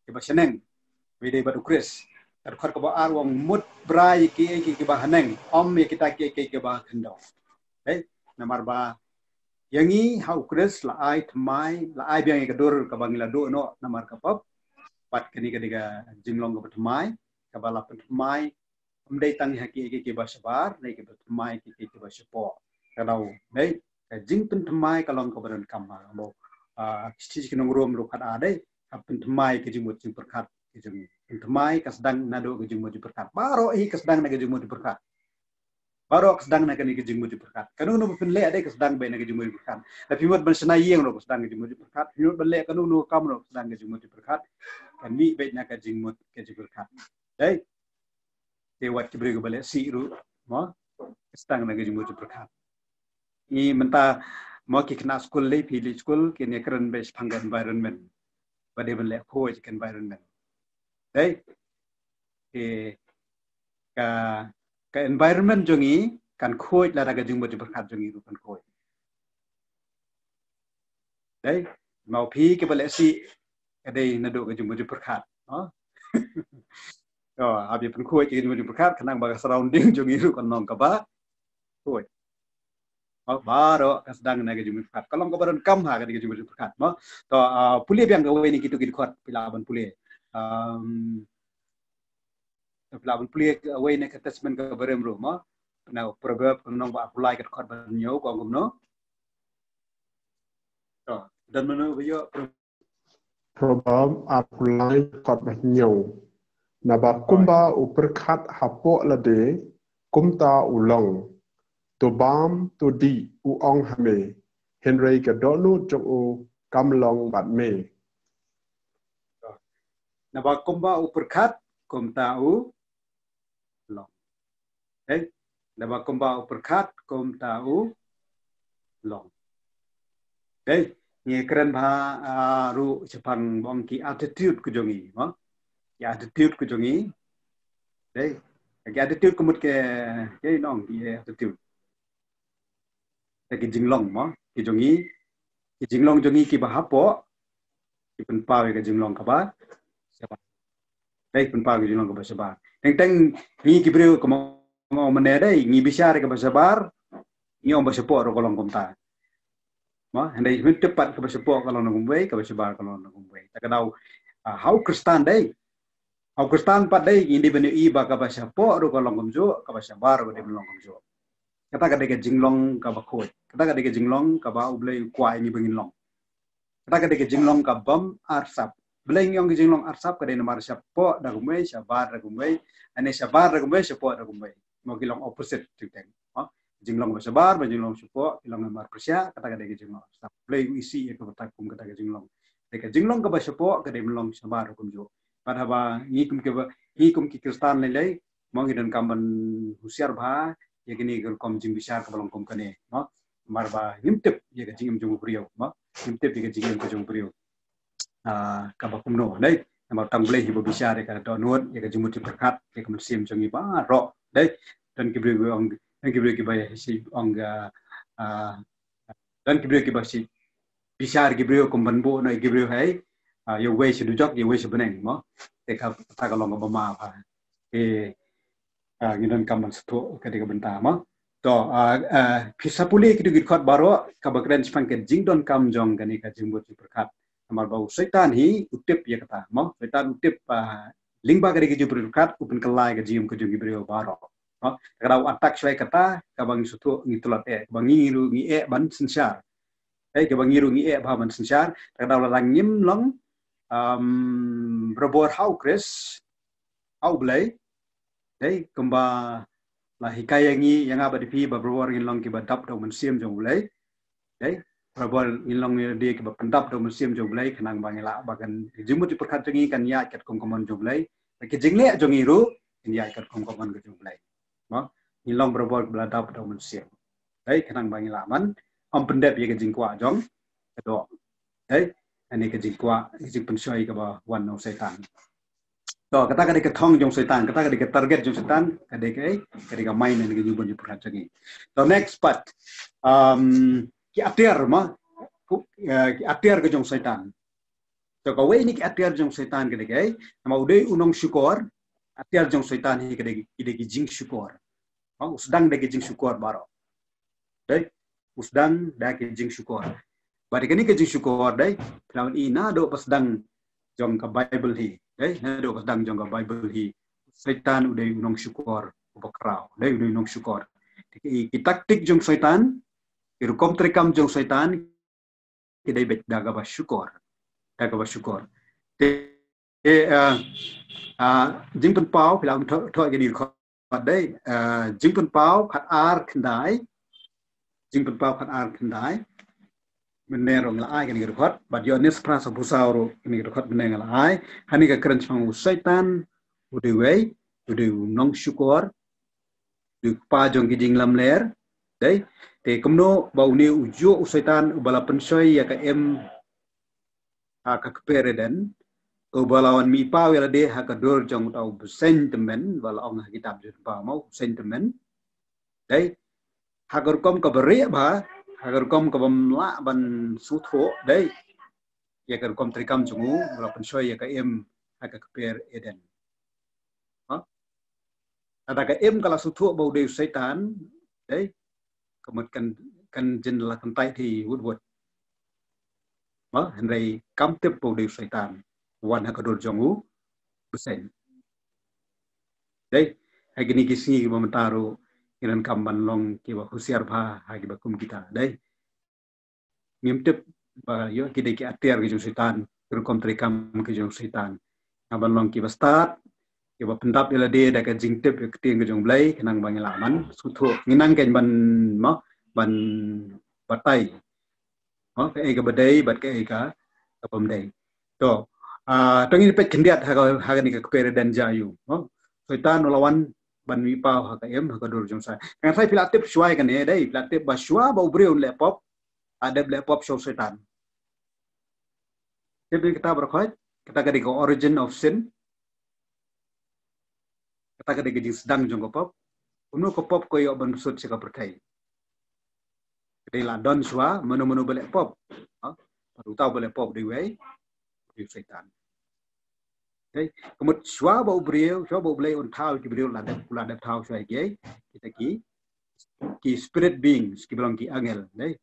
kiba shaneng, ba dei bad u Khrist. Ka dkhot kaba ar u ong mut bha ïa kiei kiei kiba haneng, ym ïa kita kiei kiei kiba khyndew. Dei, namar ba ïa ngi ha u Khrist la ai thymmai, la ai biang ïa ka dur kaba ngi la duh noh namar ka pop. Bad kane ka dei ka jinglong kaba thymmai, kaba la pynthymmai, ym dei tang ha kiei kiei kiba shabar, ne kiba thymmai, kiei kiei kiba shapoh. Ka dei, dei, ka jingpynthymmai ka long kaba donkam ha, mo. Ah, shithi ki nong Rom ruh kata dei, ka pynthymmai ka jingmut jingpyrkhat, ka jingpynthymmai ka sdang naduh ka jingmut jingpyrkhat. Baroh hi ka sdang na ka jingmut jingpyrkhat. Baroh ka sdang na kane ka jingmut jingpyrkhat. Kano kano ba phin leh dei ka sdang beit na ka jingmut jingpyrkhat. Lada phi mut ban shna ïing ruh ka sdang ka jingmut jingpyrkhat. Phi mut ban leh kano kano ka kam ruh ka sdang ka jingmut jingpyrkhat. Kan mih beit na ka jingmut ka jingpyrkhat. Dei. Te wat ki briew kiba leh sih ruh, mo, ka sdang na ka jingmut jingpyrkhat. Ngi mynta, mo, ki khynnah skul lei, phi leit skul, kin ïa kren beit shaphang ka environment. Ba dei ban leh khuid ka environment. Dei. Te ka, ka environment jong ngi kan khuid lada ka jingmut jingpyrkhat jong ngi ruh kan khuid. Dei, mo, phi kiba leh sih ka dei naduh ka jingmut jingpyrkhat. Oh. To, haba pynkhuid ka jingmut jingpyrkhat, khnang ba ka surrounding jong ngi ruh kan long kaba khuid. Oh, baroh ka sdang na ka jingmut jingpyrkhat. Ka long kaba donkam ha ka dei ka jingmut jingpyrkhat, mo. To, ah, pule biang kawei na kitu ki dkhot phi lah ban pule. Um, to phi lah ban pule kawei na ka Testament kaba rim ruh, mo. Na Proverb ka lynnong ba arphew lai ka dkhot ba hynñiew ka ong kumno. To, don mano ba ïoh Proverb? Proverb arphew lai ka dkhot ba hynñiew. Naba kumba u pyrkhat hapoh lade, kumta u long. To bam to dih u ong ha me, hynrei ka dohnud jong u kam long bad me. To. Naba kumba u pyrkhat, kumta u long. Dei, naba kumba u pyrkhat, kumta u long. Dei, ngi kren bha, ah, ruh shaphang ba ong ki attitude ka jong ngi, mo? Ki attitude ka jong ngi. Dei, ki attitude ka mut ki, ki nong ki attitude. Te ki jinglong, mo, ki jong ngi, ki jinglong jong ngi kiba hapoh, ki pynpaw ïa ka jinglong kaba shabar. Dei, pynpaw ïa ka jinglong kaba shabar. Teng teng ngi ki briew kumno mynne dei, ngi bishar ïa kaba shabar, ngi ong ba shapoh ruh ka long kumta. Mo, hynrei ngim tip pat kaba shapoh ka long na kumwei, kaba shabar ka long na kumwei. Ta ka daw, ah, ha u Khristan dei. Ha u Khristan pat dei, ngi dei ban ïohi ba kaba shapoh ruh ka long kumjuh, kaba shabar ruh ka dei ban long kumjuh. Kata ka dei ka jinglong kaba khuid. Kata ka dei ka jinglong kaba U Blei u kwah ïa ngi ba ngin long. Kata ka dei ka jinglong kaba bym arsap. Balei ngi ong ka jinglong arsap, ka dei namar shapoh da kumwei, shabar da kumwei, ane shabar da kumwei, shapoh da kumwei. Mo, ki long opposite teng teng. Ha? Jinglong ba shabar bad jinglong shapoh ki long namar pyrshah, kata ka dei ka jinglong arsap. Balei u isih ïa ka bynta kum kata ka jinglong. Dei ka jinglong kaba shapoh ka dei ban long shabar kumjuh. Bad haba ngi kum kiba, ngi kum ki Khristan lei lei, mo, ngi donkam ban husiar bha ïa kine ki rukom jingbishar kaba long kum kane, mo. Namar ba ngim tip ïa ka jingim jong u briew, mo. Ngim tip ïa ka jingim ka jong u briew. Ah, kaba kumno, dei. Namar tang U Blei hi ba bishar ïa ka dohnud, ïa ka jingmut jingpyrkhat, ïa ka mynsiem jong ngi baroh, dei. Don ki briew ong, don ki briew kiba ïa shi ong, ah, ah, don ki briew kiba shi bishar ki briew kum ban buh noh ïa ki briew hai, ah, ïa uwei sha dujok, ïa uwei sha bneng, mo. Te kata ka long kaba ma bha. Te, ah, ngi donkam ban sngewthuh ka dei ka bynta, mo. To, ah, ah, phi sa pule kitu ki dkhot baroh kaba kren shaphang ka jingdonkam jong kane ka jingmut jingpyrkhat. Namar ba u Soitan hi u tip ïa kata, mo. Soitan u tip, ah, lyngba ka dei ka jingmut jingpyrkhat u pynkylla ïa ka jingim ka jong ki briew baroh. Mo. Ka dei u attack shuwa ïa kata kaba ngi sngewthuh, ngi tlot eh, kaba ngi ruh ngi eh ban synshar. Eh, kaba ngi ruh ngi eh bha ban synshar. Ka dei lada ngim long, um, barabor ha u Khrist, ha U Blei. Dei, kumba la hikai ïa ngi, ïa nga bad ïa phi, ba barabor ngin long kiba dap da u Mynsiem jong U Blei. Dei, barabor ngin long ïa kiba pyndap da u Mynsiem jong U Blei, khnang ba ngin lah ba kan, ka jingmut jingpyrkhat jong ngi kan ïaid katkum ka mon jong U Blei. Bad ki jingleh jong ngi ruh kin ïaid katkum ka mon ka jong U Blei. Mo, ngin long barabor kiba la dap da u Mynsiem. Dei, khnang ba ngin lah ban ym pyndep ïa ka jingkwah jong ka doh. Dei, ani ka jingkwah, ka jingpynshoi kaba wan na u Soitan. To, kata ka dei ka thong jong u Soitan, kata ka dei ka target jong u Soitan, ka dei ka, ka dei ka main, ka dei ka jingpynpyrkhat jong ngi. To, next part. Um, ki atiar ma, ku, eh, ki atiar ka jong u Soitan. To, kawei na ki atiar jong u Soitan ka dei ka, namar u dei u nongshukor, atiar jong u Soitan hi ka dei, ka dei ki jingshukor. Ma, u sdang da ki jingshukor baroh. Dei, u sdang da ki jingshukor. Bad kane ka jingshukor dei, pynban i naduh ba sdang jong ka Bible hi. Dei, naduh ba sdang jong ka Bible hi. Soitan u dei u nongshukor, u bakhraw. Dei, u dei u nongshukor. Ki, ki taktik jong u Soitan, ki rukom treikam jong u Soitan, ki dei beit da kaba shukor. Da kaba shukor. Te, eh, ah, ah, Jingpynpaw, phi lah thoh, thoh kane ka dkhot dei, eh, Jingpynpaw khatar khyndai. Jingpynpaw khatar khyndai. Mynne ruh nga la ai kane ka dkhot, bad Ïoannis phra, saw phew saw ruh kane ka dkhot mynne nga la ai. Hangne ka kren shaphang u Soitan, u dei uwei, u dei u nongshukor, u dei u kpa jong ki jinglamler. Dei, te kumno ba une u juh u Soitan uba la pynshoi ïa ka im ha ka kper Eden, uba la wan mih paw ïa lade ha ka dur jong uta u bseiñ tymmen, ba la ong ha kitab Jingpynpaw ma u bseiñ tymmen. Dei, ha ka rukom kaba rieh bha, ha ka rukom kaba ym lah ban sngewthuh, dei, ïa ka rukom treikam jong u, ba la pynshoi ïa ka im ha ka kper Eden. Ha? Lada ka im ka la sngewthuh ba u dei u Soitan, dei, ka mut kan, kan jin la kyntait hi wut wut. Ma, hynrei kam tip ba u dei u Soitan, wan ha ka dur jong u bseiñ. Dei, ha kine ki sngi kiba mynta ruh, ngi donkam ban long kiba husiar bha ha kiba kum kita. Dei. Ngim tip ba ïoh ki dei ki atiar ki jong u Soitan, ki rukom treikam ki jong u Soitan. Nga ban long kiba stad, kiba pyndap ïa lade da ka jingtip ïa ka ktien ka jong u Blei, khnang ba ngi lah ban sngewthuh. Ngi nang kein ban, ma, ban batai. Ma, kaei kaba dei bad kaei ka, kaba ym dei. To, ah, to ngin peit khyndiat ha ka, ha kane ka kper Eden jong u. Ma, u Soitan u la wan ban mih paw ha ka im, ha ka dur jong u Soitan. Nga tharai phi la tip shuwa ïa kane, dei, phi la tip ba shuwa ba u briew un leh pop, la dep leh pop sha u Soitan. Tip ïa kata baroh khoit, kata ka dei ka origin of sin. Kata ka dei ka jingsdang jong ka pop. Kumno ka pop ka ïoh ban bsut sha ka pyrthei. Ka dei la don shuwa, mano mano ba leh pop. Ha? Uta uba leh pop dei uwei, dei u Soitan. Dei, ka mut shuwa ba u briew, shuwa ba u Blei un thaw ki briew, la dep, la dep thaw shuwa ïa ki, kita ki, ki spirit beings, kiba long ki angel, dei.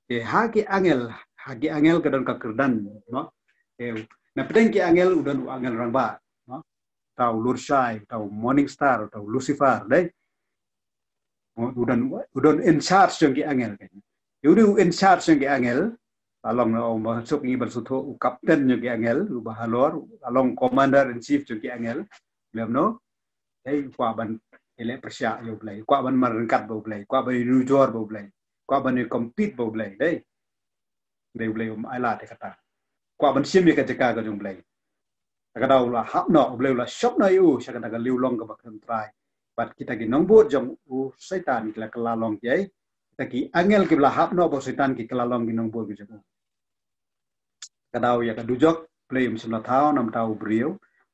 Te ha ki angel, ha ki angel ka don ka kyrdan, no? Te, na pdeng ki angel, u don u angel rangbah, no? Uta u Lurshai, uta u Morning Star, uta u Lucifer, dei. U don, u don in charge jong ki angel, kan. Te u dei u in charge jong ki angel, la long, u ba suk ngi ban sngewthuh, u captain jong ki angel, uba halor, la long commander in chief jong ki angel. Lem no, dei, u kwah ban ïaleh pyrshah ïa u Blei, u kwah ban mar ryngkat bad u Blei, u kwah ban ïanujor bad u Blei, u kwah ban compete bad u Blei, dei. Dei u Blei um ai lad ïa kata. U kwah ban shim ïa ka jaka ka jong u Blei. Te ka daw u la hap noh, u Blei u la shop noh ïa u sha kata ka liewlong kaba khlem trai. Bad kita ki nongbud jong u Soitan ki la kylla long ki, kita ki angel kiba la hap noh bad u Soitan ki kylla long ki nongbud ki jong u. Ka daw ïa ka dujok, Blei um shym la thaw namar uta u briew,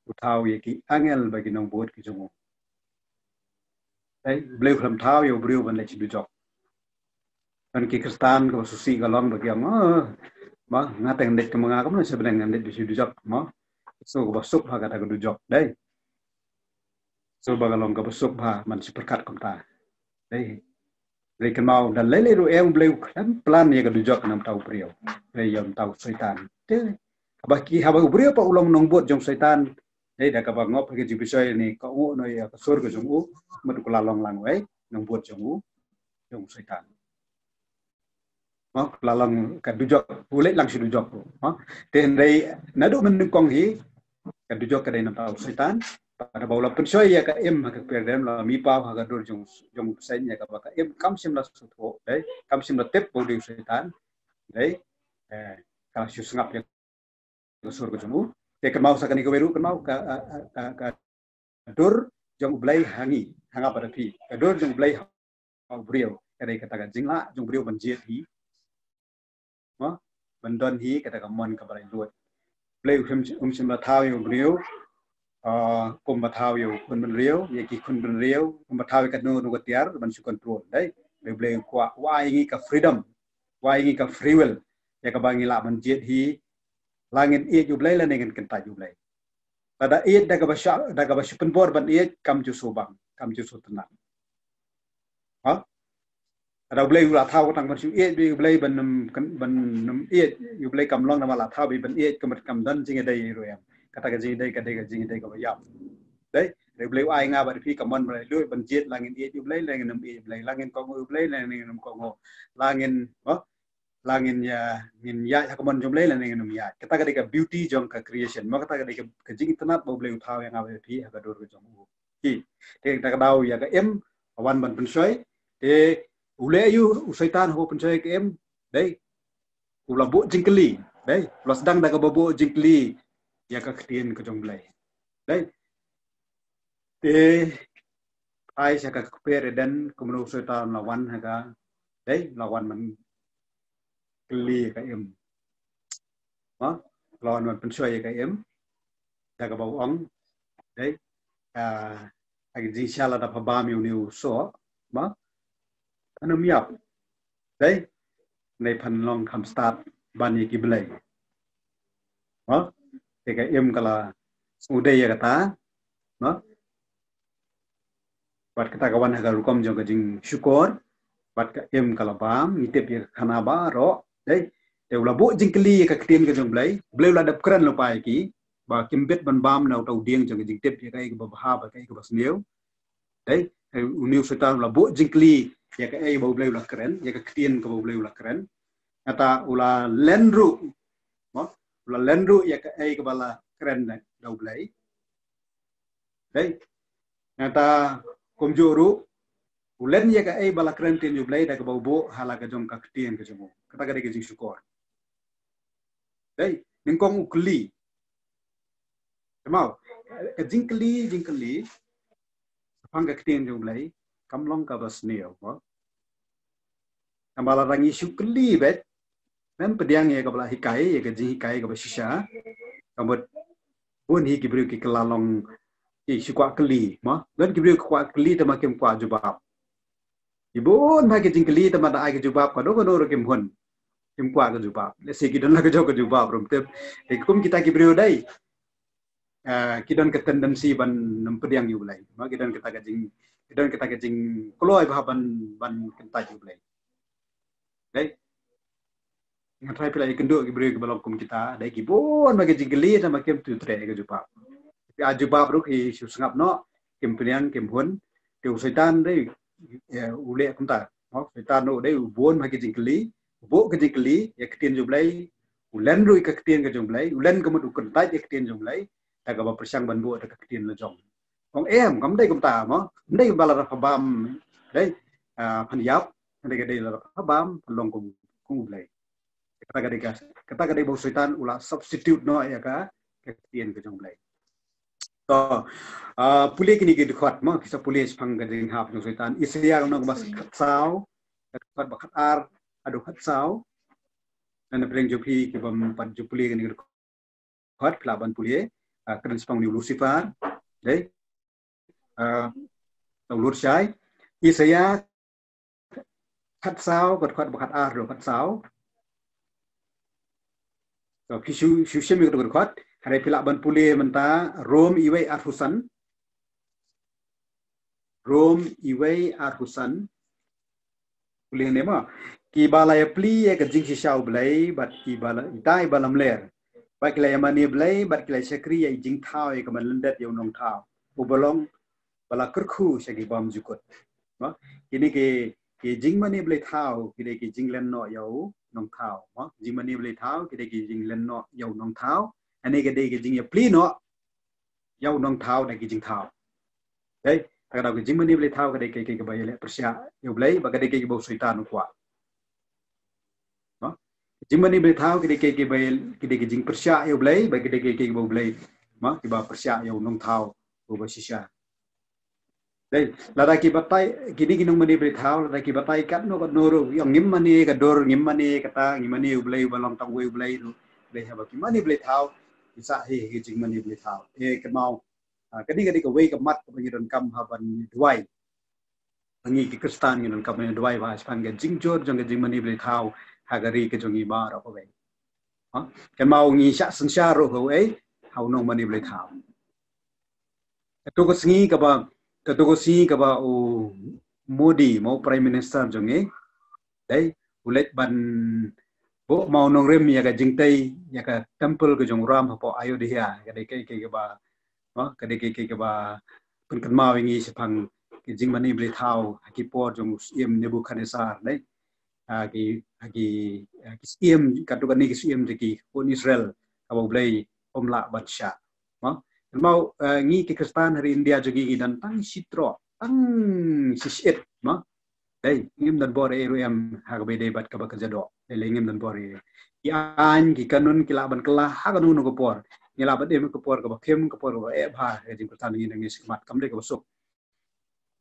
u thaw ïa ki angel bad ki nongbud ki jong u. Dei, Blei u khlem thaw ïa u briew ban leit sha dujok. Don ki Khristan kiba sngewsih ka long ba ki ong, oh, ma, nga te ngan leit, kumno nga, kumno sha bneng ngan leit sha dujok, ma. So kaba suk ha kata ka dujok, dei. So ba ka long kaba suk bha ban shu pyrkhat kumta. Dei. Dei, kynmaw da lei lei ruh em, Blei u khlem plan ïa ka dujok namar uta u briew. Dei, ïa uta u Soitan. Te haba ki, haba u briew pat u long nongbud jong u Soitan. Dei, da kaba ngop ha ka jingpynshoi ne ka u, no, ïa ka sur ka jong u, mut u la long lang wei nongbud jong u, jong u Soitan. Mo, la long ka dujok, u leit lang sha dujok. Mo, te hynrei naduh mynnyngkong hi, ka dujok ka dei namar uta u Soitan. Bad haba u la pynshoi ïa ka im ha ka kper Eden, la mih paw ha ka dur jong, jong u bseiñ, ïa kaba ka im kam shym la sngewthuh, dei, kam shym la tip ba u dei u Soitan, dei, eh, ka la shu sngap ïa ka sur ka jong u. Te kynmaw sa kane kawei ruh, kynmaw ka, ka, ka, ka dur jong u Blei ha ngi, ha nga bad phi. Ka dur jong u Blei ha u briew, ka dei kata ka jinglah jong u briew ban jied hi. Mo? ban don hi kata ka mon kaba laitluid. Blei um shym, um shym la thaw ïa u briew, ah, kumba thaw ïa u khun bynriew, ïa ki khun bynriew, kumba thaw ïa kano kano ka tiar ban shu control, dei. Blei, Blei u kwah, u ai ngi ka freedom, u ai ngi ka free will, ïa kaba ngi lah ban jied hi, la ngin ïeit ïa u Blei lane ngin kyntait ïa u Blei. Lada ïeit da kaba shu, da kaba shu pynbor ban ïeit, kam ju shu bang, kam ju shu tynnat. Ha? Lada u Blei u la thaw tang ban shu ïeit, u Blei ban ym, ban ym ïeit, u Blei kam long namar la thaw beit ban ïeit, ka mut kam don jingïadei ruh em. Kata ka jingïadei ka dei ka jingïadei kaba ïap. Dei, lada u Blei u ai nga bad phi ka mon ba laitluid ban jied, la ngin ïeit ïa u Blei, la ngin ym ïeit ïa u Blei, la ngin kohnguh ïa u Blei, la ngin ym kohnguh, la ngin, ha? La ngin ïa, ngin ïaid ha ka mon jong u Blei lane ngin ym ïaid. Kata ka dei ka beauty jong ka creation. Ma kata ka dei ka, ka jingitynnad ba u Blei u thaw ïa nga bad phi ha ka dur ka jong u. Ki. Te kata ka daw ïa ka im, ka wan ban pynshoi. Te u leh aïu u Soitan haba u pynshoi ïa ka im. Dei. U la buh jingkylli. Dei. U la sdang da kaba buh jingkylli ïa ka ktien ka jong u Blei. Dei. Te phai sha ka kper Eden, kumno u Soitan u la wan ha ka, dei, u la wan ban kylli ïa ka im. Ha? U la wan ban pynshoi ïa ka im. Da kaba u ong, dei, ah, ha ka jingshisha lada pha bam ïa une u soh, ma, phan ym ïap. Dei, ne phan long kham stad ban ïa ki blei. Ha? Te ka im ka la sngewdei ïa kata, ha? Bad kata ka wan ha ka rukom jong ka jingshukor, bad ka im ka la bam, ngi tip ïa ka khana baroh, dei. Te u la buh jingkylli ïa ka ktien ka jong u Blei, u Blei u la dep kren lypa ïa ki, ba kim bit ban bam na uta u dieng jong ka jingtip ïa kaei kaba bha bad kaei kaba sniew. Dei, eh, une u Soitan u la buh jingkylli ïa kaei ba u Blei u la kren, ïa ka ktien kaba u Blei u la kren. Kata u la len ruh, mo? U la len ruh ïa kaei kaba la kren da u Blei. Dei. Kata kumjuh ruh u len ïa kaei ba la kren ktien jong u Blei da kaba u buh ha la ka jong ka ktien ka jong u. Kata ka dei ka jingshukor. Dei, nyngkong u kylli. Te mo, ka jingkylli, jingkylli shaphang ka ktien jong u Blei kam long kaba sniew, mo. Namar lada ngi shu kylli beit, mem pdiang ïa kaba la hikai, ïa ka jinghikai kaba shisha. Ka mut bun hi ki briew ki kylla long ki shu kwah kylli, mo. Don ki briew ki kwah kylli te ma kim kwah jubab. Ki bun ma ki jingkylli te ma da ai ka jubab kano kano ruh kim hun. Kim kwah ka jubab. Lehse ki don la ka jong ka jubab ruh ym tip. Te kum kita ki briew dei, ah, ki don ka tendency ban ym pdiang ïa u Blei. Ma ki don kata ka jing, ki don kata ka jingkloi bha ban, ban kyntait ïa u Blei. Dei. Nga tharai phi la ïakynduh ki briew kiba long kum kita, dei ki bun ma ki jingkylli te ma kim tu treh ka jubab. Ki ai jubab ruh ki shu sngap noh, kim pdiang, kim hun. Te u Soitan dei, eh, u leh kumta. Mo, Soitan ruh dei u bun ma ki jingkylli, u buh ki jingkylli ïa ka ktien jong u Blei, u len ruh ïa ka ktien ka jong u Blei, u len ka mut u kyntait ïa ka ktien jong u Blei, da kaba pyrshang ban buh da ka ktien la jong. Ong em, kam dei kumta mo, kam dei ba lada pha bam, dei, ah, phan ïap, kam dei ka dei lada pha bam phan long kum, kum u Blei. Kata ka dei ka, kata ka dei ba u Soitan u la substitute noh ïa ka, ka ktien ka jong u Blei. To, ah, pule kine ki dkhot mo, ki sa pule shaphang ka jinghap jong u Soitan. Isaïah lynnong ba khatsaw, dkhot ba khatar haduh khatsaw. Ngan pynreng jong phi kiba ym pat ju pule kine ki dkhot, phi lah ban pule, ah, kren shaphang une u Lucifer. Dei. Ah, tang lut shai. Isaïah khatsaw, dkhot ba khatar haduh khatsaw. To, phi shu, shu shim ïa ka dkhot, hynrei phi lah ban pule mynta Rom uwei arphew san. Rom uwei arphew san. Pule ne mo. Kiba la ïapli ïa ka jingshisha u Blei, bad kiba la, ita iba lamler. Bad ki la ïamane Blei, bad ki la shakri ïa i jingthaw ïa ka ban lyndet ïa u nongthaw. Uba long ba la kyrkhu sha ki bymjukut. Mo, kine ki, ki jingmane Blei thaw, ki dei ki jinglen noh ïa u nongthaw. Mo, jingmane Blei thaw, ki dei ki jinglen noh ïa u nongthaw. Hangne ka dei ki jingïapli noh ïa u nongthaw da ki jingthaw. Dei, ta ka daw ka jingmane Blei thaw ka dei ka, ka, kaba ïaleh pyrshah ïa u Blei, bad ka dei ka, kaba u Soitan u kwah. Mo? Jingmane Blei thaw ka dei ka, kaba, ka dei ka jingpyrshah ïa u Blei, bad ka dei ka, kaba u Blei, mo, kiba pyrshah ïa u nongthaw uba shisha. Dei, lada ki batai, kine ki nongmane blei thaw, lada ki batai katno katno ruh, ïa ngim mane ka dur, ngim mane kata, ngim mane U Blei uba long tang uwei U Blei ruh. Dei, haba ki mane blei thaw, ki sah hi ki jingmane blei thaw. Eh, kynmaw, ah, kane kane kawei ka mat kaba ngi donkam ha ban duwai. Ngi ki Khristan ngi donkam ban duwai ba shaphang ka jingjur jong ka jingmane blei thaw ha ka ri ka jong ngi baroh kawei. Ha? Kynmaw ngi shah synshar ruh kawei ha u nongmane blei thaw. Kato ka sngi kaba, kato ka sngi kaba u Modi, mo, Prime Minister jong ngi, dei, u leit ban buh, mo, nongrim ïa ka jingtei ïa ka temple ka jong u Ram hapoh Ayodhya, ka dei kaei kaei kaba, mo, ka dei kaei kaei kaba pynkynmaw ïa ngi shaphang ka jingmane blei thaw ha ki por jong u Syiem Nebukhadnessar, dei. Ah, ki, ah, ki, ah, ki syiem, katto katne ki syiem jong ki khun Israel, kaba U Blei um lah ban shah. Mo? Kynmaw, ah, ngi ki Khristan ha ri India jong ngi ngi don tang shi troh, tang shi shyiet, mo? Dei, ngim don bor ei ruh em ha kaba ïadei bad kaba kynja doh. Dei, lei ngim don bor ei. Ki aiñ, ki kanun, ki lah ban kylla ha kano kano ka por. Ngi lah ban im ka por kaba khim, ka por kaba eh bha, ka jingkyrtan ngi nang ngi shikmat, kam dei kaba suk.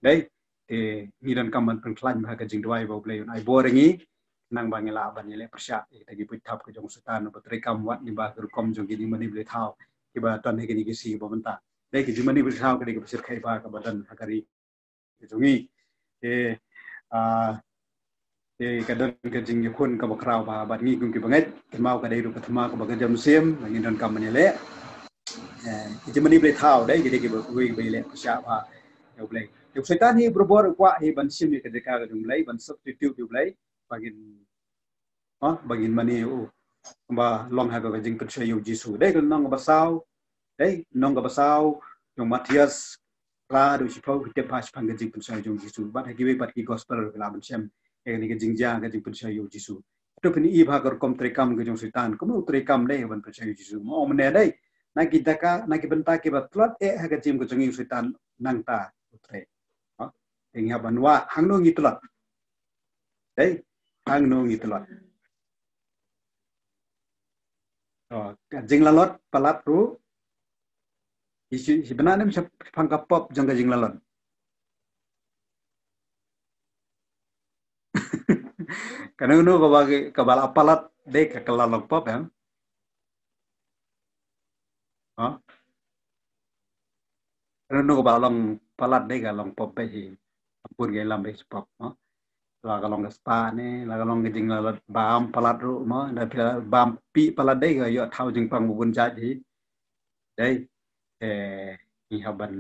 Dei, te ngi donkam ban pynkhlaiñ bha ka jingduwai ba U Blei un ai bor ïa ngi, nang ba ngi lah ban ïaleh pyrshah ïa kita ki buit thap ka jong u Soitan uba trei kam wat ngi ba ka rukom jong ki jingmane blei thaw kiba don ha kine ki sngi ba mynta. Dei, ki jingmane blei thaw ka dei kaba shyrkhei bha kaba don ha ka ri ka jong ngi. Te, ah, Te ka don ka jingïakhun kaba khraw bha bad ngi kum ki bangeit, kynmaw ka dei ruh ka thma kaba kynja mynsiem, ngi donkam ban ïaleh. Eh, ki jingmane blei thaw dei, ki dei kiba, kiba ïaleh pyrshah bha ïa U Blei. Te u Soitan hi barabor u kwah hi ban shim ïa ka jaka ka jong U Blei, ban substitute ïa U Blei, ba ngin, ha, ba ngin mane ïa u, ba long ha ka jingpynshoi ïa u Jisu. Dei ka lynnong kaba saw, dei, lynnong kaba saw, jong Mathaios, phra haduh shiphew ki tip bha shaphang ka jingpynshoi jong u Jisu. Bad ha kiwei pat ki gospel ki la ban shem ïa kane ka jingjia ka jingpynshoi ïa u Jisu. Hato phin i bha ka rukom treikam ka jong u Soitan, kumno u treikam dei ban pynshoi ïa u Jisu. Mo, mynne dei, na ki jaka, na ki bynta kiba tlot eh ha ka jingim ka jong ngi u Soitan nangta u trei. Ha? Te ngi hap ban wad hangno ngi tlot. Dei, hangno ngi tlot. To, ka jinglalot palat ruh. Isi, isi bynta ne shaphang ka pop jong ka jinglalot. Kano kano kaba, kaba la palat dei ka kylla long pop, em? Ha? Kano kano kaba long palat dei ka long pop beit hi. Ampun ka ïalam beit pop, ha? La ka long ka spah ne, la ka long ka jinglalot bam palat ruh mo, da phi la bam pih palat dei ka ïoh thaw jingpang ba bun jait hi. Dei, eh, ngi hap ban,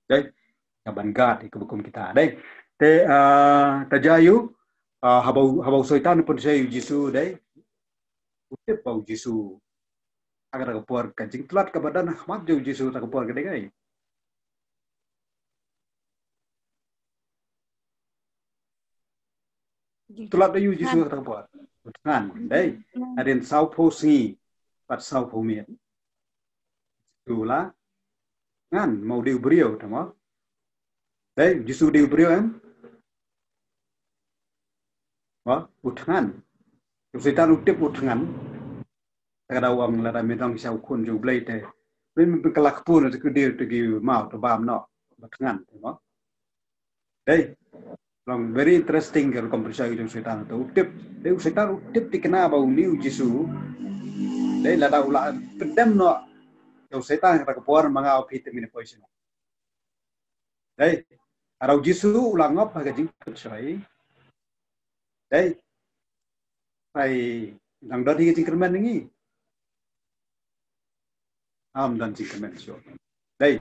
dei, ngi hap ban guard ïa kaba kum kita, dei. Te, ah, ta jia ïa u, ah, haba u, haba u Soitan u pynshoi ïa u Jisu, dei. U tip ba u Jisu ha kata ka por, ka jingtlot kaba don ha khmat jong u Jisu kata ka por ka dei kaei? Tlot ïa u Jisu kata ka por. U thngan, dei. Hadien sawphew sngi bad sawphew miet. U la thngan, mo, u dei u briew, te mo. Dei, u Jisu u dei u briew, em? Mo, u thngan. U Soitan u tip u thngan. Te ka dei u ong lada me dang sha u khun jong u Blei te, me, me pynkylla kpu na te ki dier te ki maw te bam noh ba thngan, te mo. Dei, long very interesting ka rukom pynshoi jong u Soitan te u tip. Dei, u Soitan u tip thikna ba une u Jisu. Dei, lada u la pyndem noh ïa u Soitan kata ka por, ma nga u phi te mine poi sha. Dei, lada u Jisu u la ngop ha ka jingpynshoi. Dei, ai, dang don hi ka jingkyrmen ngi? Ym don jingkyrmen shuh. Dei,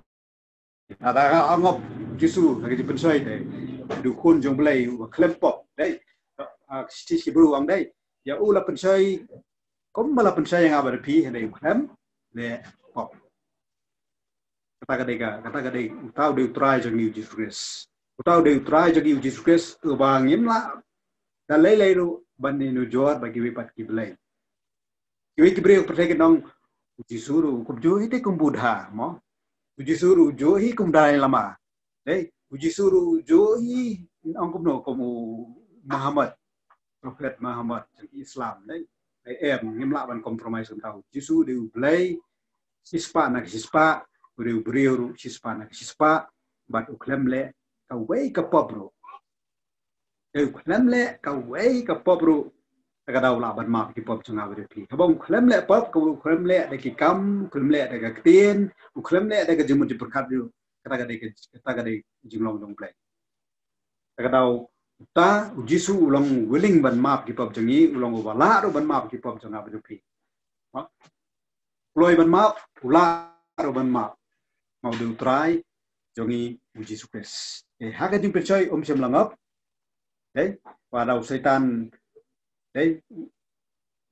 lada ka ngop Jisu ha ka jingpynshoi, dei, u dei u khun jong u Blei uba khlem pop, dei. Ah, ka shithi Hebru ong, dei, ïa u la pynshoi, kumba la pynshoi ïa nga bad phi, dei, u khlem leh pop. Kata ka dei ka, kata ka dei, uta u dei u Trai jong ngi u Jisu Khrist. Uta u dei u Trai jong ngi u Jisu Khrist, uba ngim lah da lei lei ruh ban ïanujor bad kiwei pat ki blei. Kiwei ki briew pyrthei kin ong, u Jisu ruh u kumjuh hi te kum Buddha, mo. U Jisu ruh u juh hi kum Dalai Lama. Dei, u Jisu ruh u juh hi, ong kumno, kum u Muhammad, Prophet Muhammad jong Islam, dei. Dei, em, ngim lah ban compromise kumta. U Jisu u dei u Blei shispah na ka shispah, u dei u briew ruh shispah na ka shispah. bad u khlem leh kawei ka pop ruh. Te u khlem leh kawei ka pop ruh, te ka daw lah ban map ki pop jong nga bad jong phi. Haba u khlem leh pop, ka u khlem leh da ki kam, u khlem leh da ka ktien, u khlem leh da ka jingmut jingpyrkhat ruh, kata ka dei ka, kata ka dei jinglong jong U Blei. Te ka daw, uta u Jisu u long willing ban map ki pop jong ngi, u long uba lah ruh ban map ki pop jong nga bad jong phi. Kloi ban map, u lah ruh ban map. Nga u dei u Trai jong ngi u Jisu Khrist. Eh, ha ka jingpynshoi um shym la ngop. Dei, wat la u Soitan, dei,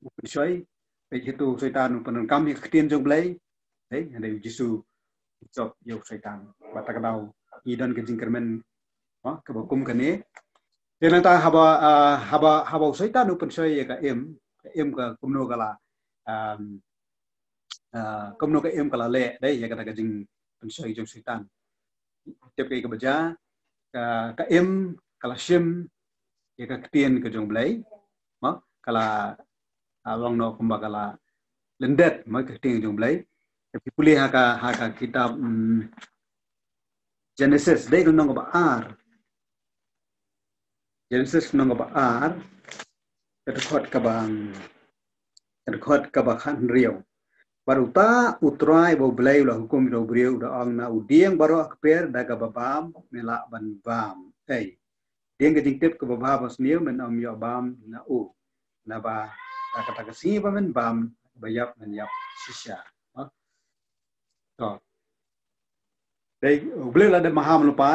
u pynshoi, peit hato u Soitan u pyndonkam ïa ka ktien jong U Blei. Dei, dei u Jisu u jop ïa u Soitan. Bad ta ka daw ngi don ka jingkyrmen, ha, kaba kum kane. Te nangta haba, ah, haba, haba u Soitan u pynshoi ïa ka im, ka im ka kumno ka la, um, ah, kumno ka im ka la leh, dei, ïa kata ka jingpynshoi jong u Soitan. Tip kaei kaba jia, ka, ka im ka la shim ïa ka ktien ka jong U Blei, mo, ka la, ah, long noh kumba ka la lyndet, mo, ïa ka ktien ka jong U Blei. Te phi pule ha ka, ha ka kitab, mm, Genesis, dei ka lynnong kaba ar. Genesis lynnong kaba ar, ka dkhot kaba, ka dkhot kaba khathynriew. Bad uta U Trai uba U Blei u la hukum ïa u briew, u da ong, na u dieng baroh ha kper da kaba bam me lah ban bam. Ei. Dieng ka jingtip kaba bha bad sniew men ym ïoh bam na u. Naba da kata ka sngi ba men bam, ba ïap men ïap shisha. Ha? To. Dei, U Blei la dep maham lypa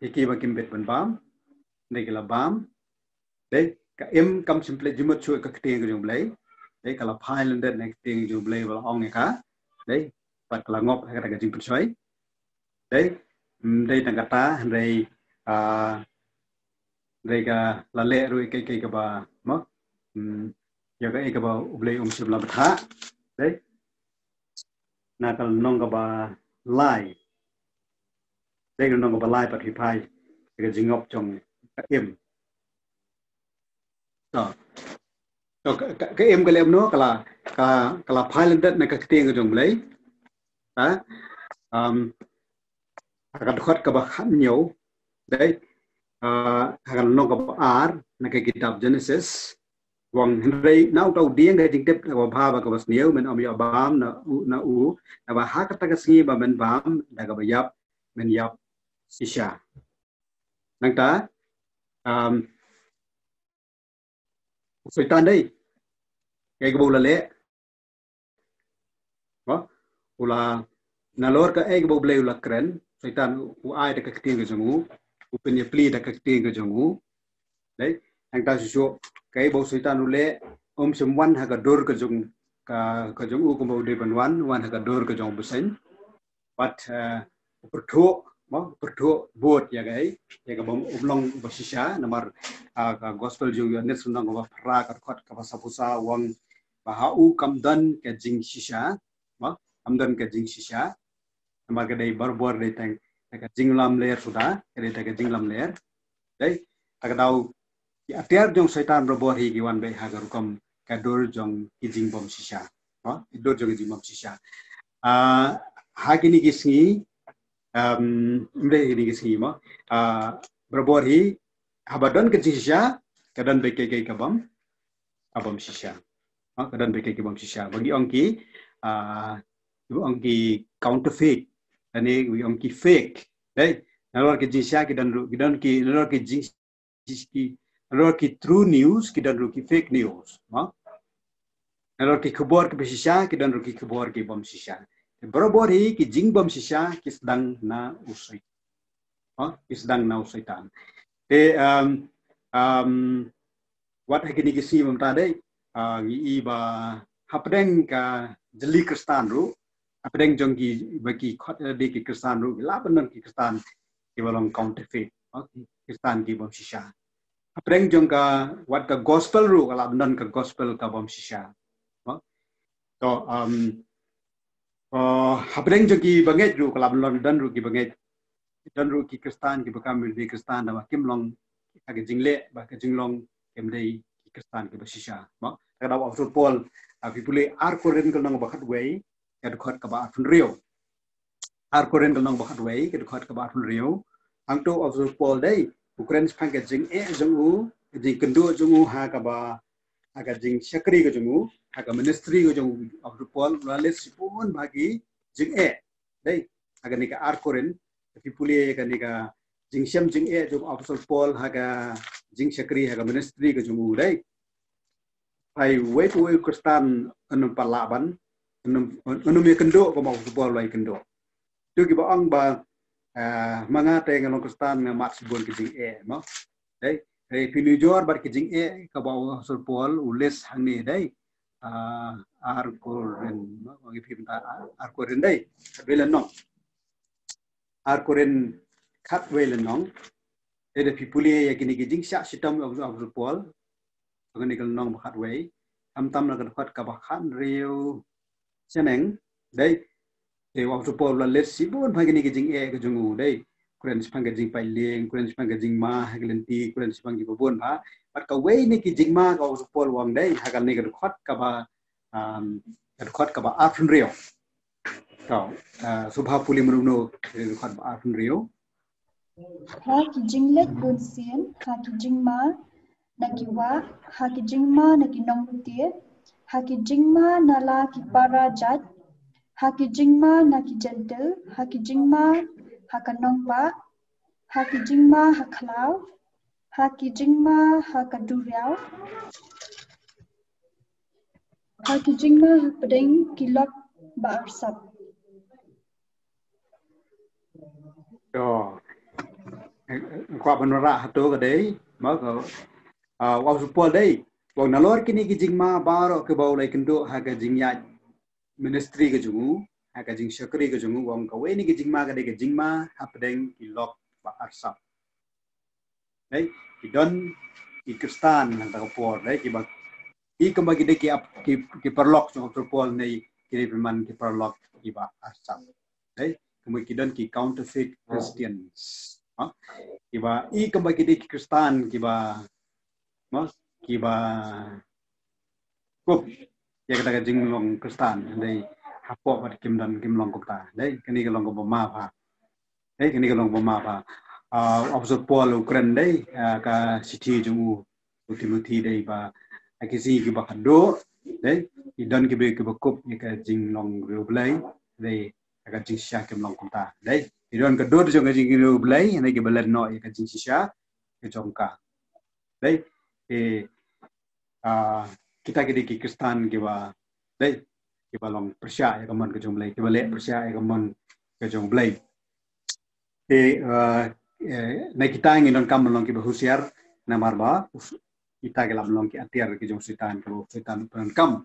ïa ki ba kim bit ban bam. Dei ki la bam. Dei, ka im kam shym pynleit jingmut shuh ïa ka ktien ka jong U Blei. Dei, ka la phai lyndet na ka ktien ka jong U Blei ba la ong ïa ka. Dei, bad ka la ngop ha kata ka jingpynshoi. Dei, mm, dei tang kata, dei, ah, dei ka la leh ruh ïa kaei kaei kaba, mo, mm, ïa kaei kaba U Blei um shym la bthah. Dei, na ka lynnong kaba lai. Dei ka lynnong kaba lai pat phi phai ïa ka jingngop jong ka im. To. To, ka, ka, ka im ka leh kumno, ka la, ka, ka la phai lyndet na ka ktien ka jong U Blei. Ha? Um, ha ka dkhot kaba khathynñiew, dei, ah, ha ka lynnong kaba ar na ka kitab Genesis, u ong, hynrei na uta u dieng ka jingtip kaba bha bad kaba sniew men ym ïoh bam na u, na u, naba ha kata ka sngi ba men bam da kaba ïap men ïap shisha. Nangta, um, u Soitan dei, kaei kaba u la leh, mo, u la, nalor kaei kaba U Blei u la kren, Soitan u ai da ka ktien ka jong u, u pynïapli da ka ktien ka jong u. Dei, nangta shuh shuh, kaei ba u Soitan u leh, um shym wan ha ka dur ka jong, ka, ka jong u kumba u dei ban wan, wan ha ka dur ka jong u bseiñ. Bad, eh, u pyrthuh, mo, u pyrthuh bud ïa kaei, ïa kaba um long ba shisha, namar, ah, ka gospel jong u Ïoannis lynnong kaba phra ka dkhot kaba saphew saw u ong ba ha u kam don ka jingshisha, mo, kam don ka jingshisha. Namar ka dei barabor dei tang ka jinglamler suda, ka dei tang ka jinglamler. Dei, ta ka daw ki atiar jong Soitan barabor hi ki wan beit ha ka rukom ka dur jong ki jingbymshisha. Mo, ki dur jong ki jingbymshisha. Ah, ha kine ki sngi, um, ym dei kine ki sngi mo. Ah, barabor hi, haba don ka jingshisha, ka don beit kaei kaei ka bym, ka bymshisha. Ha, ka don beit kaei kaei ka bymshisha. Ba ngi ong ki, ah, ngi ong ki counterfeit. Lane ngi ong ki fake. Dei, nalor ki jingshisha ki don ruh, ki don ki, nalor ki jing ki, nalor ki true news ki don ruh ki fake news, mo? Nalor ki khubor kiba shisha ki don ruh ki khubor ki bymshisha. Te barabor hi ki jingbymshisha ki sdang na u Soitan. Mo? Ki sdang na u Soitan. Te, um, um, wat ha kine ki sngi mynta dei, ah, ngi i ba hapdeng ka jylliew Khristan ruh, hapdeng jong ki, ba ki khot, eh, dei ki Khristan ruh, ki lah ban don ki Khristan kiba long counterfeit, mo, ki Khristan ki bymshisha. Hapdeng jong ka, wat ka gospel ruh, ka lah ban don ka gospel ka bymshisha. Mo? To, um, uh, hapdeng jong ki bangeit ruh, ka lah ban don, don ruh ki bangeit. Don ruh ki Khristan, kiba kam dei Khristan, naba kim long, ha ka jingleh, bad ka jinglong, kim dei ki Khristan kiba shisha. Mo? Ta ka daw u Apostol Paul, ah, phi pule ar Korinth ka lynnong ba khatwei, ka dkhot kaba arphew hynriew. Ar Korinth ka lynnong ba khatwei, ka dkhot kaba arphew hynriew. Hangto u Apostol Paul dei u kren shaphang ka jingeh jong u, ka jingkynduh jong u ha kaba, ha ka jingshakri ka jong u, ha ka ministry ka jong u. U Apostol Paul u la list shibun bha ki jingeh. Dei, ha kane ka Ar Korinth, phi pule ïa kane ka jingshem jingeh jong u Apostol Paul ha ka jingshakri, ha ka ministry ka jong u, dei. Phai uwei pa uwei u Khristan un ym pat lah ban, un ym, un ym ïakynduh kumba u Apostol Paul u la ïakynduh. To kiba ong ba, ah, ma nga te nga long Khristan nga mad shibun ki jingeh, mo. Dei, dei phi nujor bad ki jingeh kaba u Apostol Paul u list hangne, dei. Ah, Ar Korinth, mo, ngi phi mynta, ah, Ar Korinth, dei. Khatwei lynnong. Ar Korinth khatwei lynnong. Te da phi pule ïa kine ki jingshah shitom u Apostol Paul, kane ka lynnong ba khatwei, khamtam na ka dkhot kaba khathynriew shaneng, dei. Te u Apostol Paul u la list shibun bha kine ki jingeh ka jong u, dei. Kren shaphang ka jingpait lieng, kren shaphang ka jingma ha ki lynti, kren shaphang kiba bun bha. Bad kawei na ki jingma ka u Apostol Paul u ong, dei, ha kane ka dkhot kaba, um, ka dkhot kaba arphew hynriew. To, ah, sngewbha pule mynno mynno, eh, dkhot ba arphew hynriew. Ha ki jingleit bunsien, ha ki jingma na ki wah, ha ki jingma na ki nonglute, ha ki jingma na la ki para jait, ha ki jingma na ki jentil, ha ki jingma ha ka nongpah, ha ki jingma ha khlaw, ha ki jingma ha ka duriaw, ha ki jingma hapdeng ki lok ba arsap. To. Kwah ban rah hato ka dei, mo, ka, ah, u Apostol Paul dei u ong nalor kine ki jingma baroh kiba u la ïakynduh ha ka jingïaid ministry ka jong u, ha ka jingshakri ka jong u, u ong kawei na ki jingma ka dei ka jingma hapdeng ki lok ba arsap. Dei, ki don ki Khristan hangta ka por, dei, kiba, ki kumba ki dei ki ap-, ki, ki paralok jong u Apostol Paul, ne ki dei pynban ki paralok kiba arsap. Dei, kumba ki don ki counterfeit Christians. Ha? Kiba, ki kumba ki dei ki Khristan kiba, mo, kiba kup ïa kata ka jinglong Khristan, dei, hapoh pat kim don, kim long kumta. Dei, kane ka long kaba ma bha. Dei, kane ka long kaba ma bha. Ah, u Apostol Paul u kren, dei, ah, ka shithi jong u, u Timothi, dei, ba ha ki sngi kiba khatduh, dei, ki don ki briew kiba kup ïa ka jinglong riewblei, dei, ha ka jingshisha kim long kumta. Dei, ki don ka dur jong ka jinglong riewblei, dei, kiba leh noh ïa ka jingshisha ka jong ka. Dei, eh, ah, kita ki dei ki Khristan kiba, dei, kiba long pyrshah ïa ka mon ka jong u Blei, kiba leh pyrshah ïa ka mon ka jong u Blei. Te, ah, eh, na kita ngin donkam ban long kiba husiar, namar ba us-, kita ki lah ban long ki atiar ki jong u Soitan, kiba u Soitan u pyndonkam.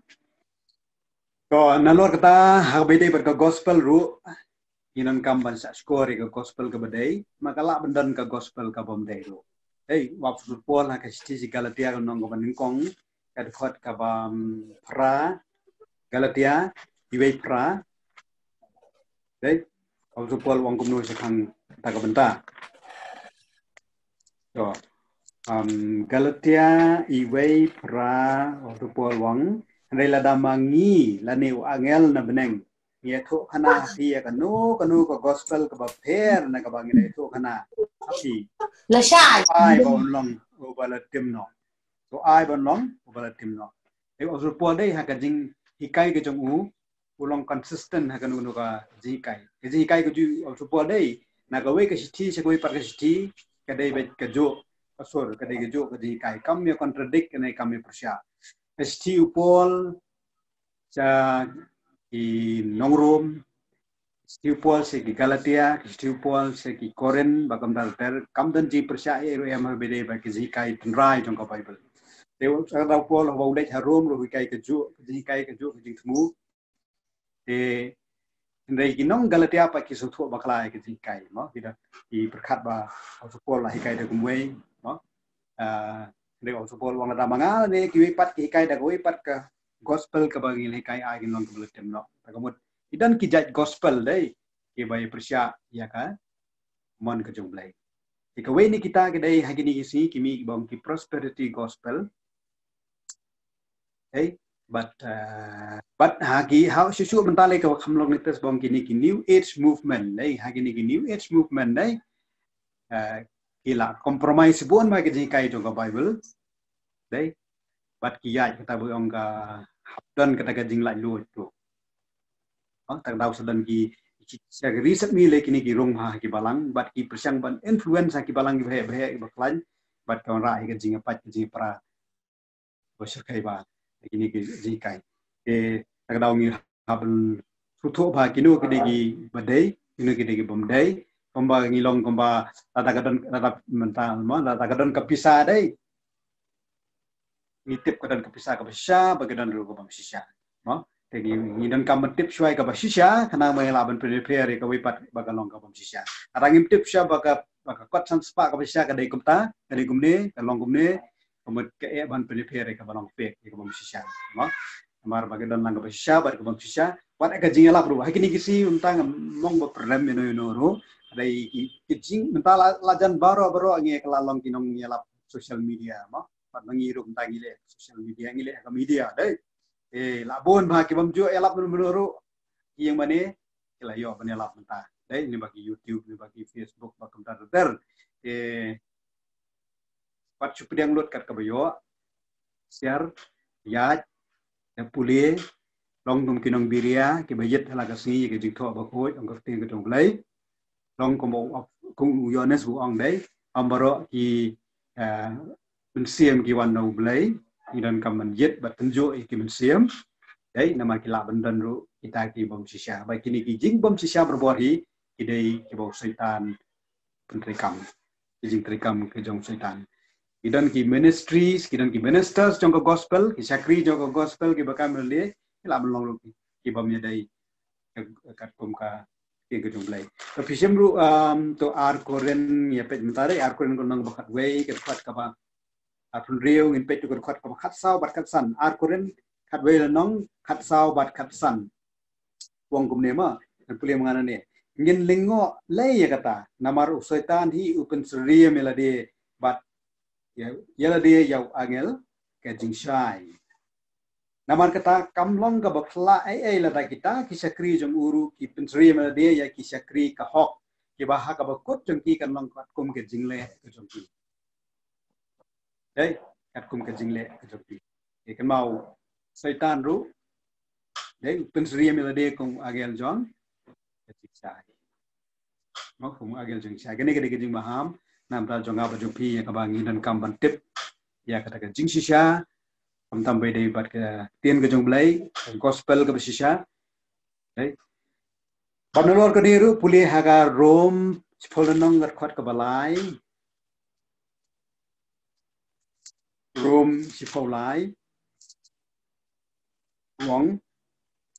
To, nalor kata, ha kaba ïadei bad ka gospel ruh, ngin donkam ban shah shkor ïa ka gospel kaba dei, ma ka lah ban don ka gospel kaba ym dei ruh. Dei, u Apostol Paul ha ka shithi sha ki Galatia ka lynnong kaba nyngkong, ka dkhot kaba, mm, phra, Galatia, iwei phra. Dei, u Apostol Paul u ong kumno shaphang kata ka bynta. To, um, Galatia iwei phra, u Apostol Paul u ong, hynrei lada ma ngi, lane u angel na bneng, ngi ïathuh khana ha phi ïa kano kano ka gospel kaba pher na kaba ngi la ïathuh khana ha phi, la shai, ai ba un long uba la tim noh. To ai ba un long uba la tim noh. Te u Apostol Paul dei ha ka jinghikai ka jong u, u long consistent ha kano kano ka jinghikai. Ka jinghikai ka jong u Apostol Paul dei na kawei ka shithi sha kawei pat ka shithi, ka dei beit kajuh ka sur, ka dei kajuh ka jinghikai. Kam ïa contradict ne kam ïa pyrshah. Ka shithi u Paul sha ki nong Rom, shithi u Paul sha ki Galatia, shithi u Paul sha ki Korinth, ba kumta ter, kam don jingpyrshah ei ruh ei mar ba dei ba ki jinghikai tynrai jong ka Bible. Te u, sha u Paul haba u leit ha Rom ruh u hikai kajuh, ka jinghikai kajuh, ka jingthmu. Te hynrei ki nong Galatia pat ki sngewthuh bakla ïa ka jinghikai, mo, ki da, ki pyrkhat ba u Paul la hikai da kumwei, mo. Ah, hynrei u Paul u ong lada ma nga ne kiwei pat ki hikai da kawei pat ka gospel kaba ngi la hikai, ai ngin long kiba la tim noh. Te ka mut ki don ki jait gospel dei kiba ïa pyrshah ïa ka mon ka jong u Blei. Te kawei na kita ki dei ha kine ki sngi ki mih kiba ong ki prosperity gospel. Hei, But uh, but ha ki ha shu shu mynta le ka kham long ni test bong kini ki new age movement dei, ha kini ki new age movement dei. Uh, ki la compromise bun ma ki jingkai jong ka Bible dei. But ki yai kata bu ong ka hap don kata ka jinglaitluid tu. Oh, tak dau sa don ki ki research mi le kini ki rung ha ki balang, but ki pyrshang ban influence ha ki balang ki bahek bahek ki baklan, but ka ra ka jingpat ka jingpra ba syrkai ba kini ki jingkai. Te tak dau ngi hap suthu ba kino ki dei ki badei, kino ki dei ki bom dei. Kumba ngi long kumba lada ka don lada mental mo lada ka don ka pisa dei. Ngi tip ka don ka pisa ka bashisha ba ka don ruh ka bamshisha. Mo te ngi ngi don ka mentip shuai ka bashisha kana mai la ban prepare ka wipat ba ka long ka bamshisha. Ada ngi tip sha ba ka ba ka kot san spa ka bashisha ka dei kumta ka dei kumne ka long kumne. Ka mut ka e ban prepare ka ba long fake ka bamshisha. Mo mar ba ka don lang ka bashisha ba ka bamshisha. Wat ka jing lap ruh ha kini ki si untang mong ba prem ino ino ruh. Ada ki jing mentala lajan baro baro ngi ka la long ki nong ngi lap social media mo. Pat ngi ruh ta ngi leh social media ngi leh ka media dei. Eh la bun ba ki bam ju eh lap menu menu ruh. Ing mane ki la yo ban lap menta dei ni bagi YouTube ni bagi Facebook ba kumta ter. Eh pat shu pdiang lut kat ka ba yo. Share yaj da pule long kum ki nong biria ki ba yit hala ka sngi ka jingthoh ba khoi ong ka ting ka jong blei. Long kum ba kum u Yohanes bu ong dei am baro ki eh, mynsiem ki wan na u blei ngi don kam man yit ba tynjuh ïa ki mynsiem. Dei namar ki lah ban don ruh kita ki bom shisha ba kini ki jing bom shisha berbor hi ki dei ki bom Soitan. Pentrikam ki jing trikam ki jong Soitan. Ki don ki ministries ki don ki ministers jong ka gospel ki shakri jong ka gospel ki ba kam le ki lah ban long ruh ki bom ïa dei kat kum ka ki ka jong blei. To phi shem ruh um, to ar Korin ïa peit mynta dei ar Korin ko nang ba khatwei ka khat ka ba ar pun riu ngin peit to ka khat ka ba khat saw bad khat san ar Korin khatwei la nong khat saw bad khat san. Wong kumne ma kan pule mangana ne ngin lingo lei ïa kata namar u Soitan hi u pynsyriem ïa lade bad ïa lade ïa u angel ka jingshai. Namar kata kam long ka ba phla ei ei lada kita ki shakri jong u ruh ki pynsyriem lade ïa ki shakri ka hok ki ba ha ka ba kut jong ki kan long kat kum ka jingleh ka jong ki. Dei kat kum ka jingleh ka jong ki. Dei kan mau Soitan ruh dei pynsyriem lade kum angel jong ka jingshai. Mo kum agel jing shisha kane ka dei ka jing maham. Namta jong nga ba jong phi ïa ka ba ngi don kam ban tip ïa kata ka jing shisha. Kam tam bai dei bad ka tien ka jong blei ka gospel ka ba shisha. Dei bad nalor ka dei ruh pule ha ka Rom sipol nong gat khot ka ba lai. Rom sipol lai. Wong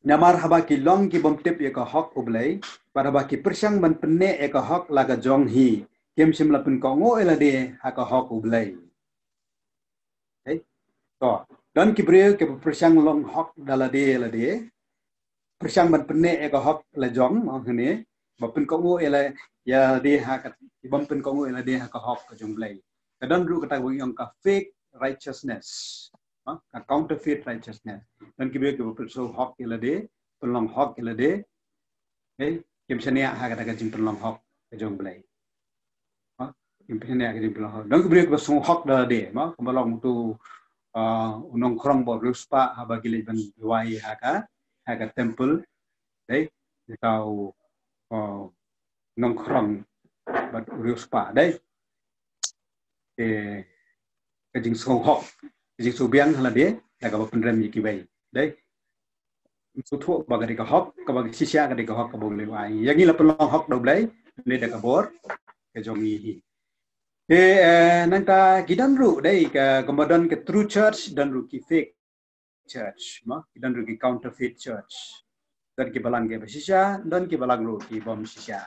namar haba ki long ki bym tip ïa ka hok u Blei bad haba ki pyrshang ban pynneh ïa ka hok la ka jong hi kim shym la pynkohnguh ïa lade ha ka hok u Blei. Okay. To don ki briew ki pyrshang long hok da lade ïa lade pyrshang ban pynneh ïa ka hok la jong ma hne ba pynkohnguh ïa la ïa lade ha ka bym pynkohnguh ïa lade ha ka hok ka jong Blei. Ka don ruh kata ka ong ka fake righteousness. Ka counterfeit righteousness. Don ki briew ki ba pynshong hok ïa lade pynlong hok ïa lade. Hey, kim shaniah ha kata ka jingpynlong hok ka jong Blei. Kim shaniah ka jingpynlong hok. Don ki briew ki ba shong hok da lade ma ka ba long tu u nongkhrong ba riewspah haba ki leit ban duwai ha ka ha ka temple. Dei ka u nongkhrong bad riewspah dei. Te ka jingsngewhok ka jingsngewbiang ha lade da kaba pynrem ïa kiwei. Dei sngewthuh ba ka dei ka hok kaba shisha ka dei ka hok kaba u Blei u ai ïa ngi la pynlong hok da u Blei lei da ka bor ka jong ngi hi. Te nangta ki don ruh dei ka kumba don ka true church don ruh ki fake church ma ki don ruh ki counterfeit church. Don ki balang ki ba shisha don ki balang ruh ki bym shisha.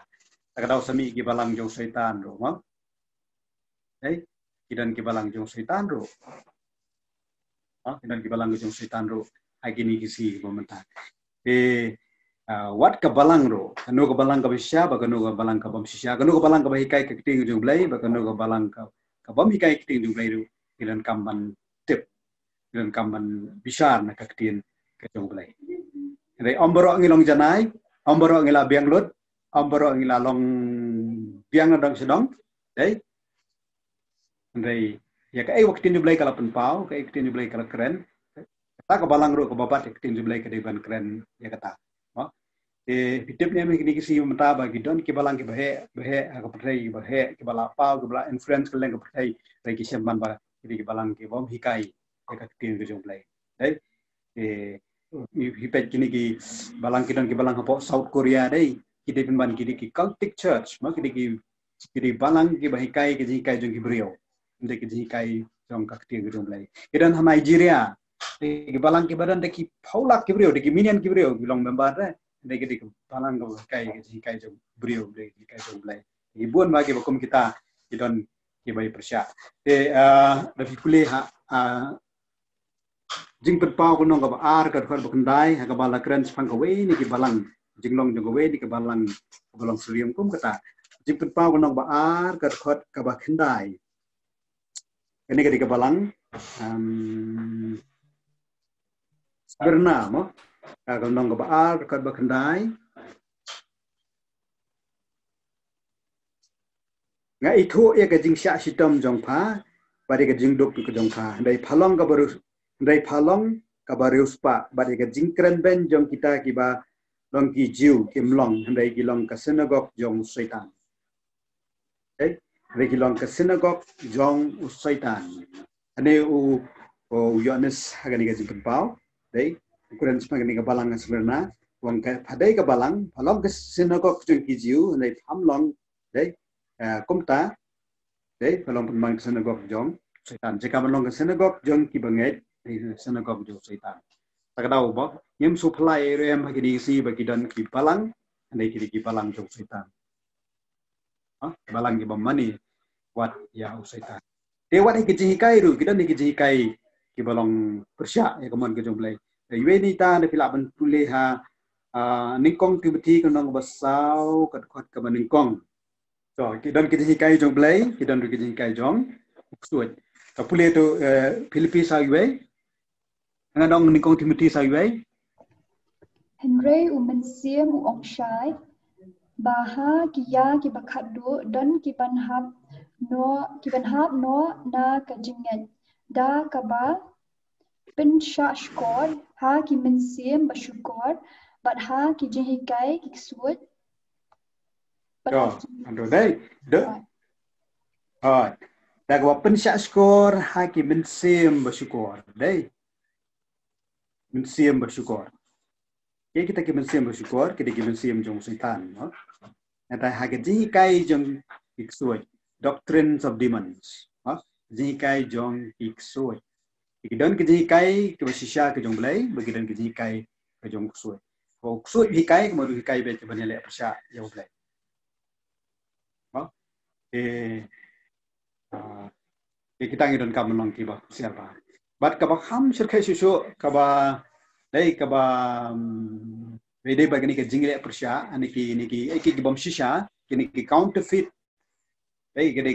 Ta ka daw sa mih ki balang jong Soitan ruh ma. Dei ki don ki balang jong Soitan ruh. Ki don ki balang jong Soitan ruh ha kine ki sngi ba mynta. Te wat ka balang ruh kano ka balang ka ba shisha ba kano ka balang ka bym shisha kano ka balang ka ba hikai ka ktien jong Blei ba kano ka balang ka bym hikai ka ktien jong Blei ruh ki don kam ban tip. donkam ban bishar na ka ktien ka jong U Blei. Hynrei ym baroh ngi long janai, ym baroh ngi la biang lut, ym baroh ngi la long biang na dong sha dong. Dei. Hynrei ïa kaei ba ka ktien U Blei ka la pynpaw, kaei ka ktien U Blei ka la kren, kata ka balang ruh kaba bat ïa ka ktien U Blei ka dei ban kren ïa kata. Mo? Te phi tip ne em, kine ki sngi mynta ba ki don ki balang kiba heh, ba heh ha ka pyrthei, kiba heh, kiba la paw, kiba la influence ka liang ka pyrthei, hynrei ki shem ban ba ki dei ki balang kibym hikai ïa ka ktien ka jong U Blei. Dei. Te phi peit kine ki balang, ki don ki balang hapoh South Korea, dei, ki dei pynban ki dei ki cultic church, mo, ki dei ki, ki dei balang kiba hikai ka jinghikai jong ki briew, ym dei ka jinghikai jong ka ktien ka jong U Blei. Ki don ha Nigeria, dei ki balang kiba don da ki phew lak ki briew, da ki million ki briew ki long member, dei, dei ki dei ki balang kiba hikai ka jinghikai jong briew, ym dei ka jinghikai jong U Blei. Ki bun bha kiba kum kita ki don kiba ïa pyrshah. Te, ah, da phi pule ha, ah, Jingpynpaw ka lynnong kaba ar, ka dkhot ba khyndai, ha kaba la kren shaphang kawei na ki balang, jinglong jong kawei na ki balang kaba long syriem kum kata. Jingpynpaw ka lynnong kaba ar, ka dkhot kaba khyndai. Kane ka dei ka balang, um, Smyrna, mo? Ka lynnong kaba ar, ka dkhot ba khyndai. Nga ithuh ïa ka jingshah shitom jong pha bad ïa ka jingduk ka jong pha. Hynrei pha long kaba riewspah, hynrei pha long kaba riewspah bad ïa ka jingkren beiñ jong kita kiba long ki Jiw kim long, hynrei ki long ka synagog jong u Soitan. Okay? Hynrei ki long ka synagog jong u Soitan. Ane u, u Ïoannis ha kane ka Jingpynpaw, dei, u kren shaphang kane ka balang ha Smyrna, u ong ka pha dei ka balang, pha long ka synagog jong ki Jiw, hynrei pham long, dei, eh, kumta, dei, pha long pynban ka synagog jong Soitan. Jaka ban long ka synagog jong kiba ngeit, dei, synagog jong Soitan. Ta ka daw ba ngim shu pynlait ruh em ha kine ki sngi ba ki don ki balang, hynrei ki dei ki balang jong Soitan. Ha? Balang kiba mane wat ïa u Soitan. Te wat ha ki jinghikai ruh, ki don ha ki jinghikai kiba long pyrshah ïa ka mon ka jong U Blei. Te iwei nita da phi lah ban pule ha, ah, Nyngkong Timothy ka lynnong kaba saw, ka dkhot kaba nyngkong. To, ki don ki jinghikai jong U Blei, ki don ruh ki jinghikai jong u ksuid. To pule to, eh, Philippi saw iwei. Nga dang Nyngkong Timothy saw iwei. Hynrei u Mynsiem u ong shai ba ha ki ïa kiba khatduh don ki ban hap noh, ki ban hap noh na ka jingngeit, da kaba pynshah shkor ha ki mynsiem ba shukor bad ha ki jinghikai ki ksuid. To, ando dei. Dei. Hooid. Da kaba pynshah shkor ha ki mynsiem ba shukor, dei. Mynsiem ba shukor. Ki kita ki mynsiem ba shukor, ki dei ki mynsiem jong u Soitan, no? Nangta ha ki jinghikai jong ki ksuid, doctrines of demons, no? Jinghikai jong ki ksuid. Ki don ki jinghikai kiba shisha ka jong U Blei, bad ki don ki jinghikai ka jong u ksuid. Ba u ksuid hikai, ka mut u hikai beit ban ïaleh pyrshah ïa U Blei. Ba? Eh, ah, eh, kita ngi donkam ban long kiba husiar bha. Bad kaba kham shyrkhei shuh shuh, kaba dei kaba, mm, dei ba kine ki jingïaleh pyrshah, kine ki, kine ki, eh, ki, kibym shisha, kine ki counterfeit. Dei, ki dei,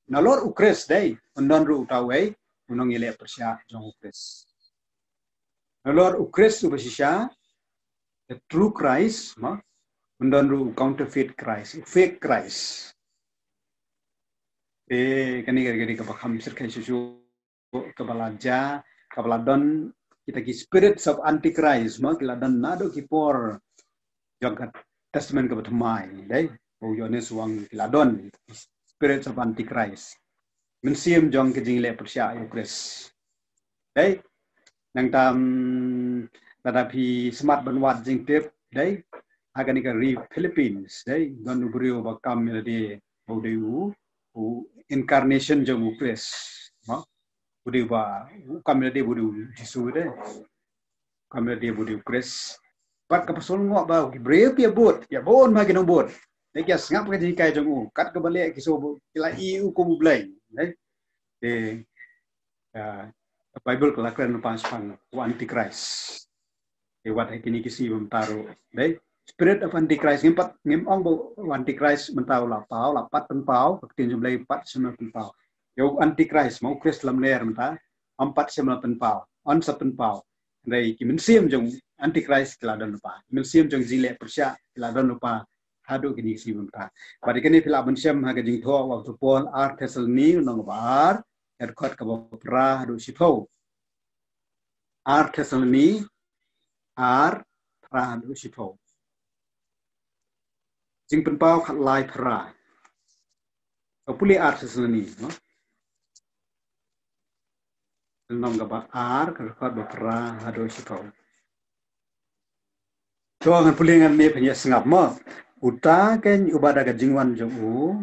nalor u Khrist dei, un don ruh uta uwei u nongïaleh pyrshah jong u Khrist. Nalor u Khrist uba shisha, the true Christ, ma, un don ruh u counterfeit Christ, u fake Christ. Eh, kane ka dei kaba kham shyrkhei shuh shuh, kaba la jia, kaba la don kita ki spirits of antichrist, ma, ki la don naduh ki por jong ka Testament kaba thymmai, dei. Ba u Ïoannis u ong ki la don spirits of antichrist. Mynsiem jong ki jingïaleh pyrshah ïa u Khrist. Dei. Nangta, mm, lada phi smat ban wad jingtip, dei. Ha kane ka ri Philippines, dei. Don u briew ba kam ïalade, ba u dei u, u incarnation jong u Khrist. Ma? U dei ba, u kam ïalade ba u dei u Jisu, dei. Kam ïalade ba u dei u Khrist. Bad ka pynshong noh ba ki briew ki ïa bud, ïa bun ma ki nongbud. Dei ki ïa sngap ka jinghikai jong u. Kat kaba leh ki sngew ba ki la ïohi u kum u Blei. Dei. Te, ah, Bible ka la kren lypa shaphang u Antichrist. Te wat ha kine ki sngi ba mynta ruh, dei. Spirit of Antichrist, ngim pat, ngim ong ba u Antichrist mynta u la paw, la pat pynpaw, ka ktien jong U Blei pat shisha pynpaw. Ïa u Antichrist, ma u Khrist lamler mynta, Ym pat shym la pynpaw, yn sa pynpaw. Hynrei ki mynsiem jong Antichrist ki la don lypa, ki mynsiem jong jingleh pyrshah ki la don lypa haduh kine ki sngi mynta. Bad ïa kane phi lah ban shem ha ka jingthoh u Apostol Paul, Ar Thessaloni lynnong kaba ar, dkhot kaba phra haduh shiphew. Ar Thessaloni ar, phra haduh shiphew. Jingpynpaw khatlai phra. Ka pule Ar Thessaloni, no? Lynnong kaba ar, ka dkhot ba phra haduh shiphew. To ngan pule ngan ne pynïasngap mo. Uta keiñ uba da ka jingwan jong u,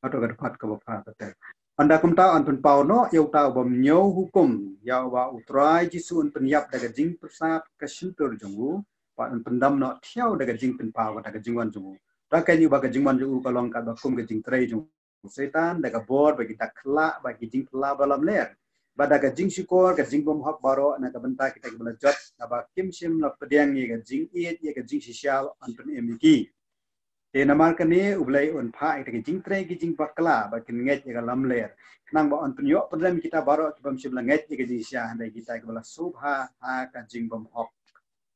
hato ka dkhot kaba phra kata. Ynda kumta yn pynpaw noh ïa uta u bym ñiew hukum, ïa uba U Trai Jisu un pynïap da ka jingpyrsad ka shyntur jong u, bad un pyndam noh thiaw da ka jingpynpaw kata ka jingwan jong u. Uta keiñ uba ka jingwan jong u ka long katba kum ka jingtrei jong u Soitan, da ka bor bad ki dak khyllah bad ki jingphylla ba lamler, bad da ka jingshukor ka jingbymhok baroh na ka bynta kita kiba la jot, naba kim shym la pdiang ïa ka jingïeit ïa ka jingshisha ba yn pynim ïa ki. Te namar kane U Blei un phah ïa kita ki jingtrei ki jingbakla ba kin ngeit ïa ka lamler, khnang ba yn pynïoh pynrem kita baroh ki bym shym la ngeit ïa ka jingshisha, hynrei kita kiba la sngewbha ha ka jingbymhok.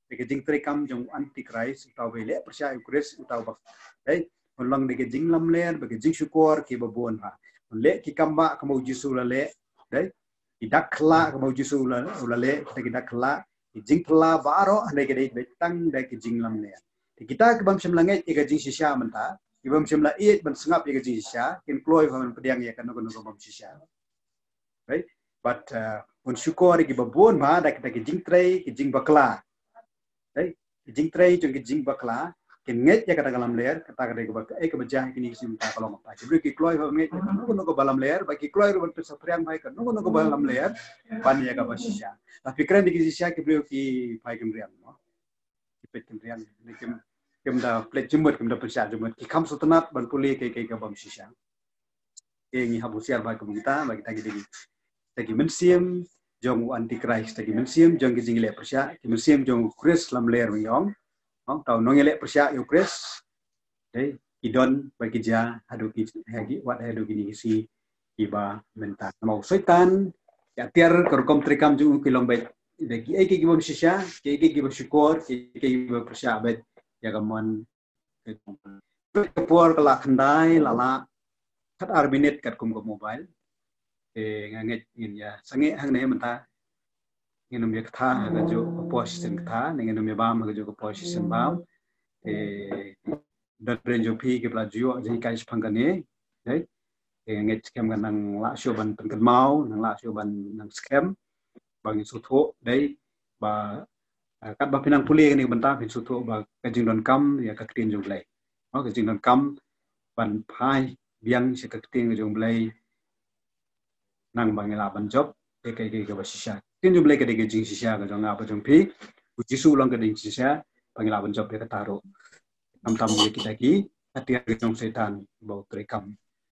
Te ka jingtreikam jong u Antichrist, uta uba leh pyrshah ïa u Khrist, uta uba, dei, un long da ka jinglamler bad ka jingshukor kiba bun bha. Un leh ki kam ba kumba U Jisu u la leh, dei, ki dak khyllah kumba U Jisu u la, u la leh, da ki dak khyllah, ki jingphylla baroh, hynrei ka dei beit tang da ki jinglamler. Te kita ki bym shym la ngeit ïa ka jingshisha mynta, ki bym shym la ïeit ban sngap ïa ka jingshisha, kin kloi ban pdiang ïa kano kano ka bym shisha. Right? Bad, uh, un shukor ïa kiba bun bha da kita ki jingtrei ki jingbakla. Right? Ki jingtrei jong ki jingbakla, kin ngeit ïa kata ka lamler, kata ka dei kaba, eh, kaba jia ha kine ki sngi mynta ka long kata. Ki briew ki kloi ban ngeit ïa kano kano kaba lamler, bad ki kloi ruh ban pynsaphriang bha ïa kano kano kaba lamler, ban ïa kaba shisha. Lada phi kren ïa ki shisha ki briew ki phai kim riang, no? Ki peit kim riang, ne kim, kim da peit jingmut, kim da pyrshah jingmut, ki kham sngewtynnat ban pule ïa kaei ka bym shisha. Te ngi hap husiar bha kum kita, ba kita ki dei kita ki mynsiem jong u Antichrist, kita ki mynsiem jong ki jingleh pyrshah, ki mynsiem jong u Khrist lamler, ngi ong. Ong, tang nongïaleh pyrshah ïa u Khrist, dei, ki don bad ki jia haduh ki, ha ki, wat haduh kine ki sngi kiba mynta. Namar u Soitan, ïa tiar ka rukom treikam jong u ki long beit, dei, kiei kiei kiba bym shisha, kiei kiei kiba shukor, kiei kiei kiba pyrshah beit ïa ka mon. Ka por ka la khyndai, la la khatar minit katkum ka mobile. Te nga ngeit ngin ïa sangeh hangne mynta. Ngin ym ïa kata ha kajuh ka por shisien kata, ne ngin ym ïa bam ha kajuh ka por shisien bam. Te don ring jong phi kiba la ju ïoh jinghikai shaphang kane. Dei. Te nga ngeit skhem ka nang lah shuh ban pynkynmaw, nang lah shuh ban nang skhem. Ba ngin sngewthuh, dei, ba, eh, katba phi nang pule kane ka bynta phin sngewthuh ba ka jingdonkam ïa ka ktien jong U Blei. Oh, ka jingdonkam ban phai biang sha ka ktien jong U Blei. Nang ba ngi lah ban jop ïa kaei kaei kaba shisha. Ktien jong U Blei ka dei ka jingshisha ka jong nga bad jong phi. U Jisu u long ka jingshisha, ba ngi lah ban jop ïa kata ruh. Khamtam ïa kita ki atiar ka jong u Soitan ba u treikam.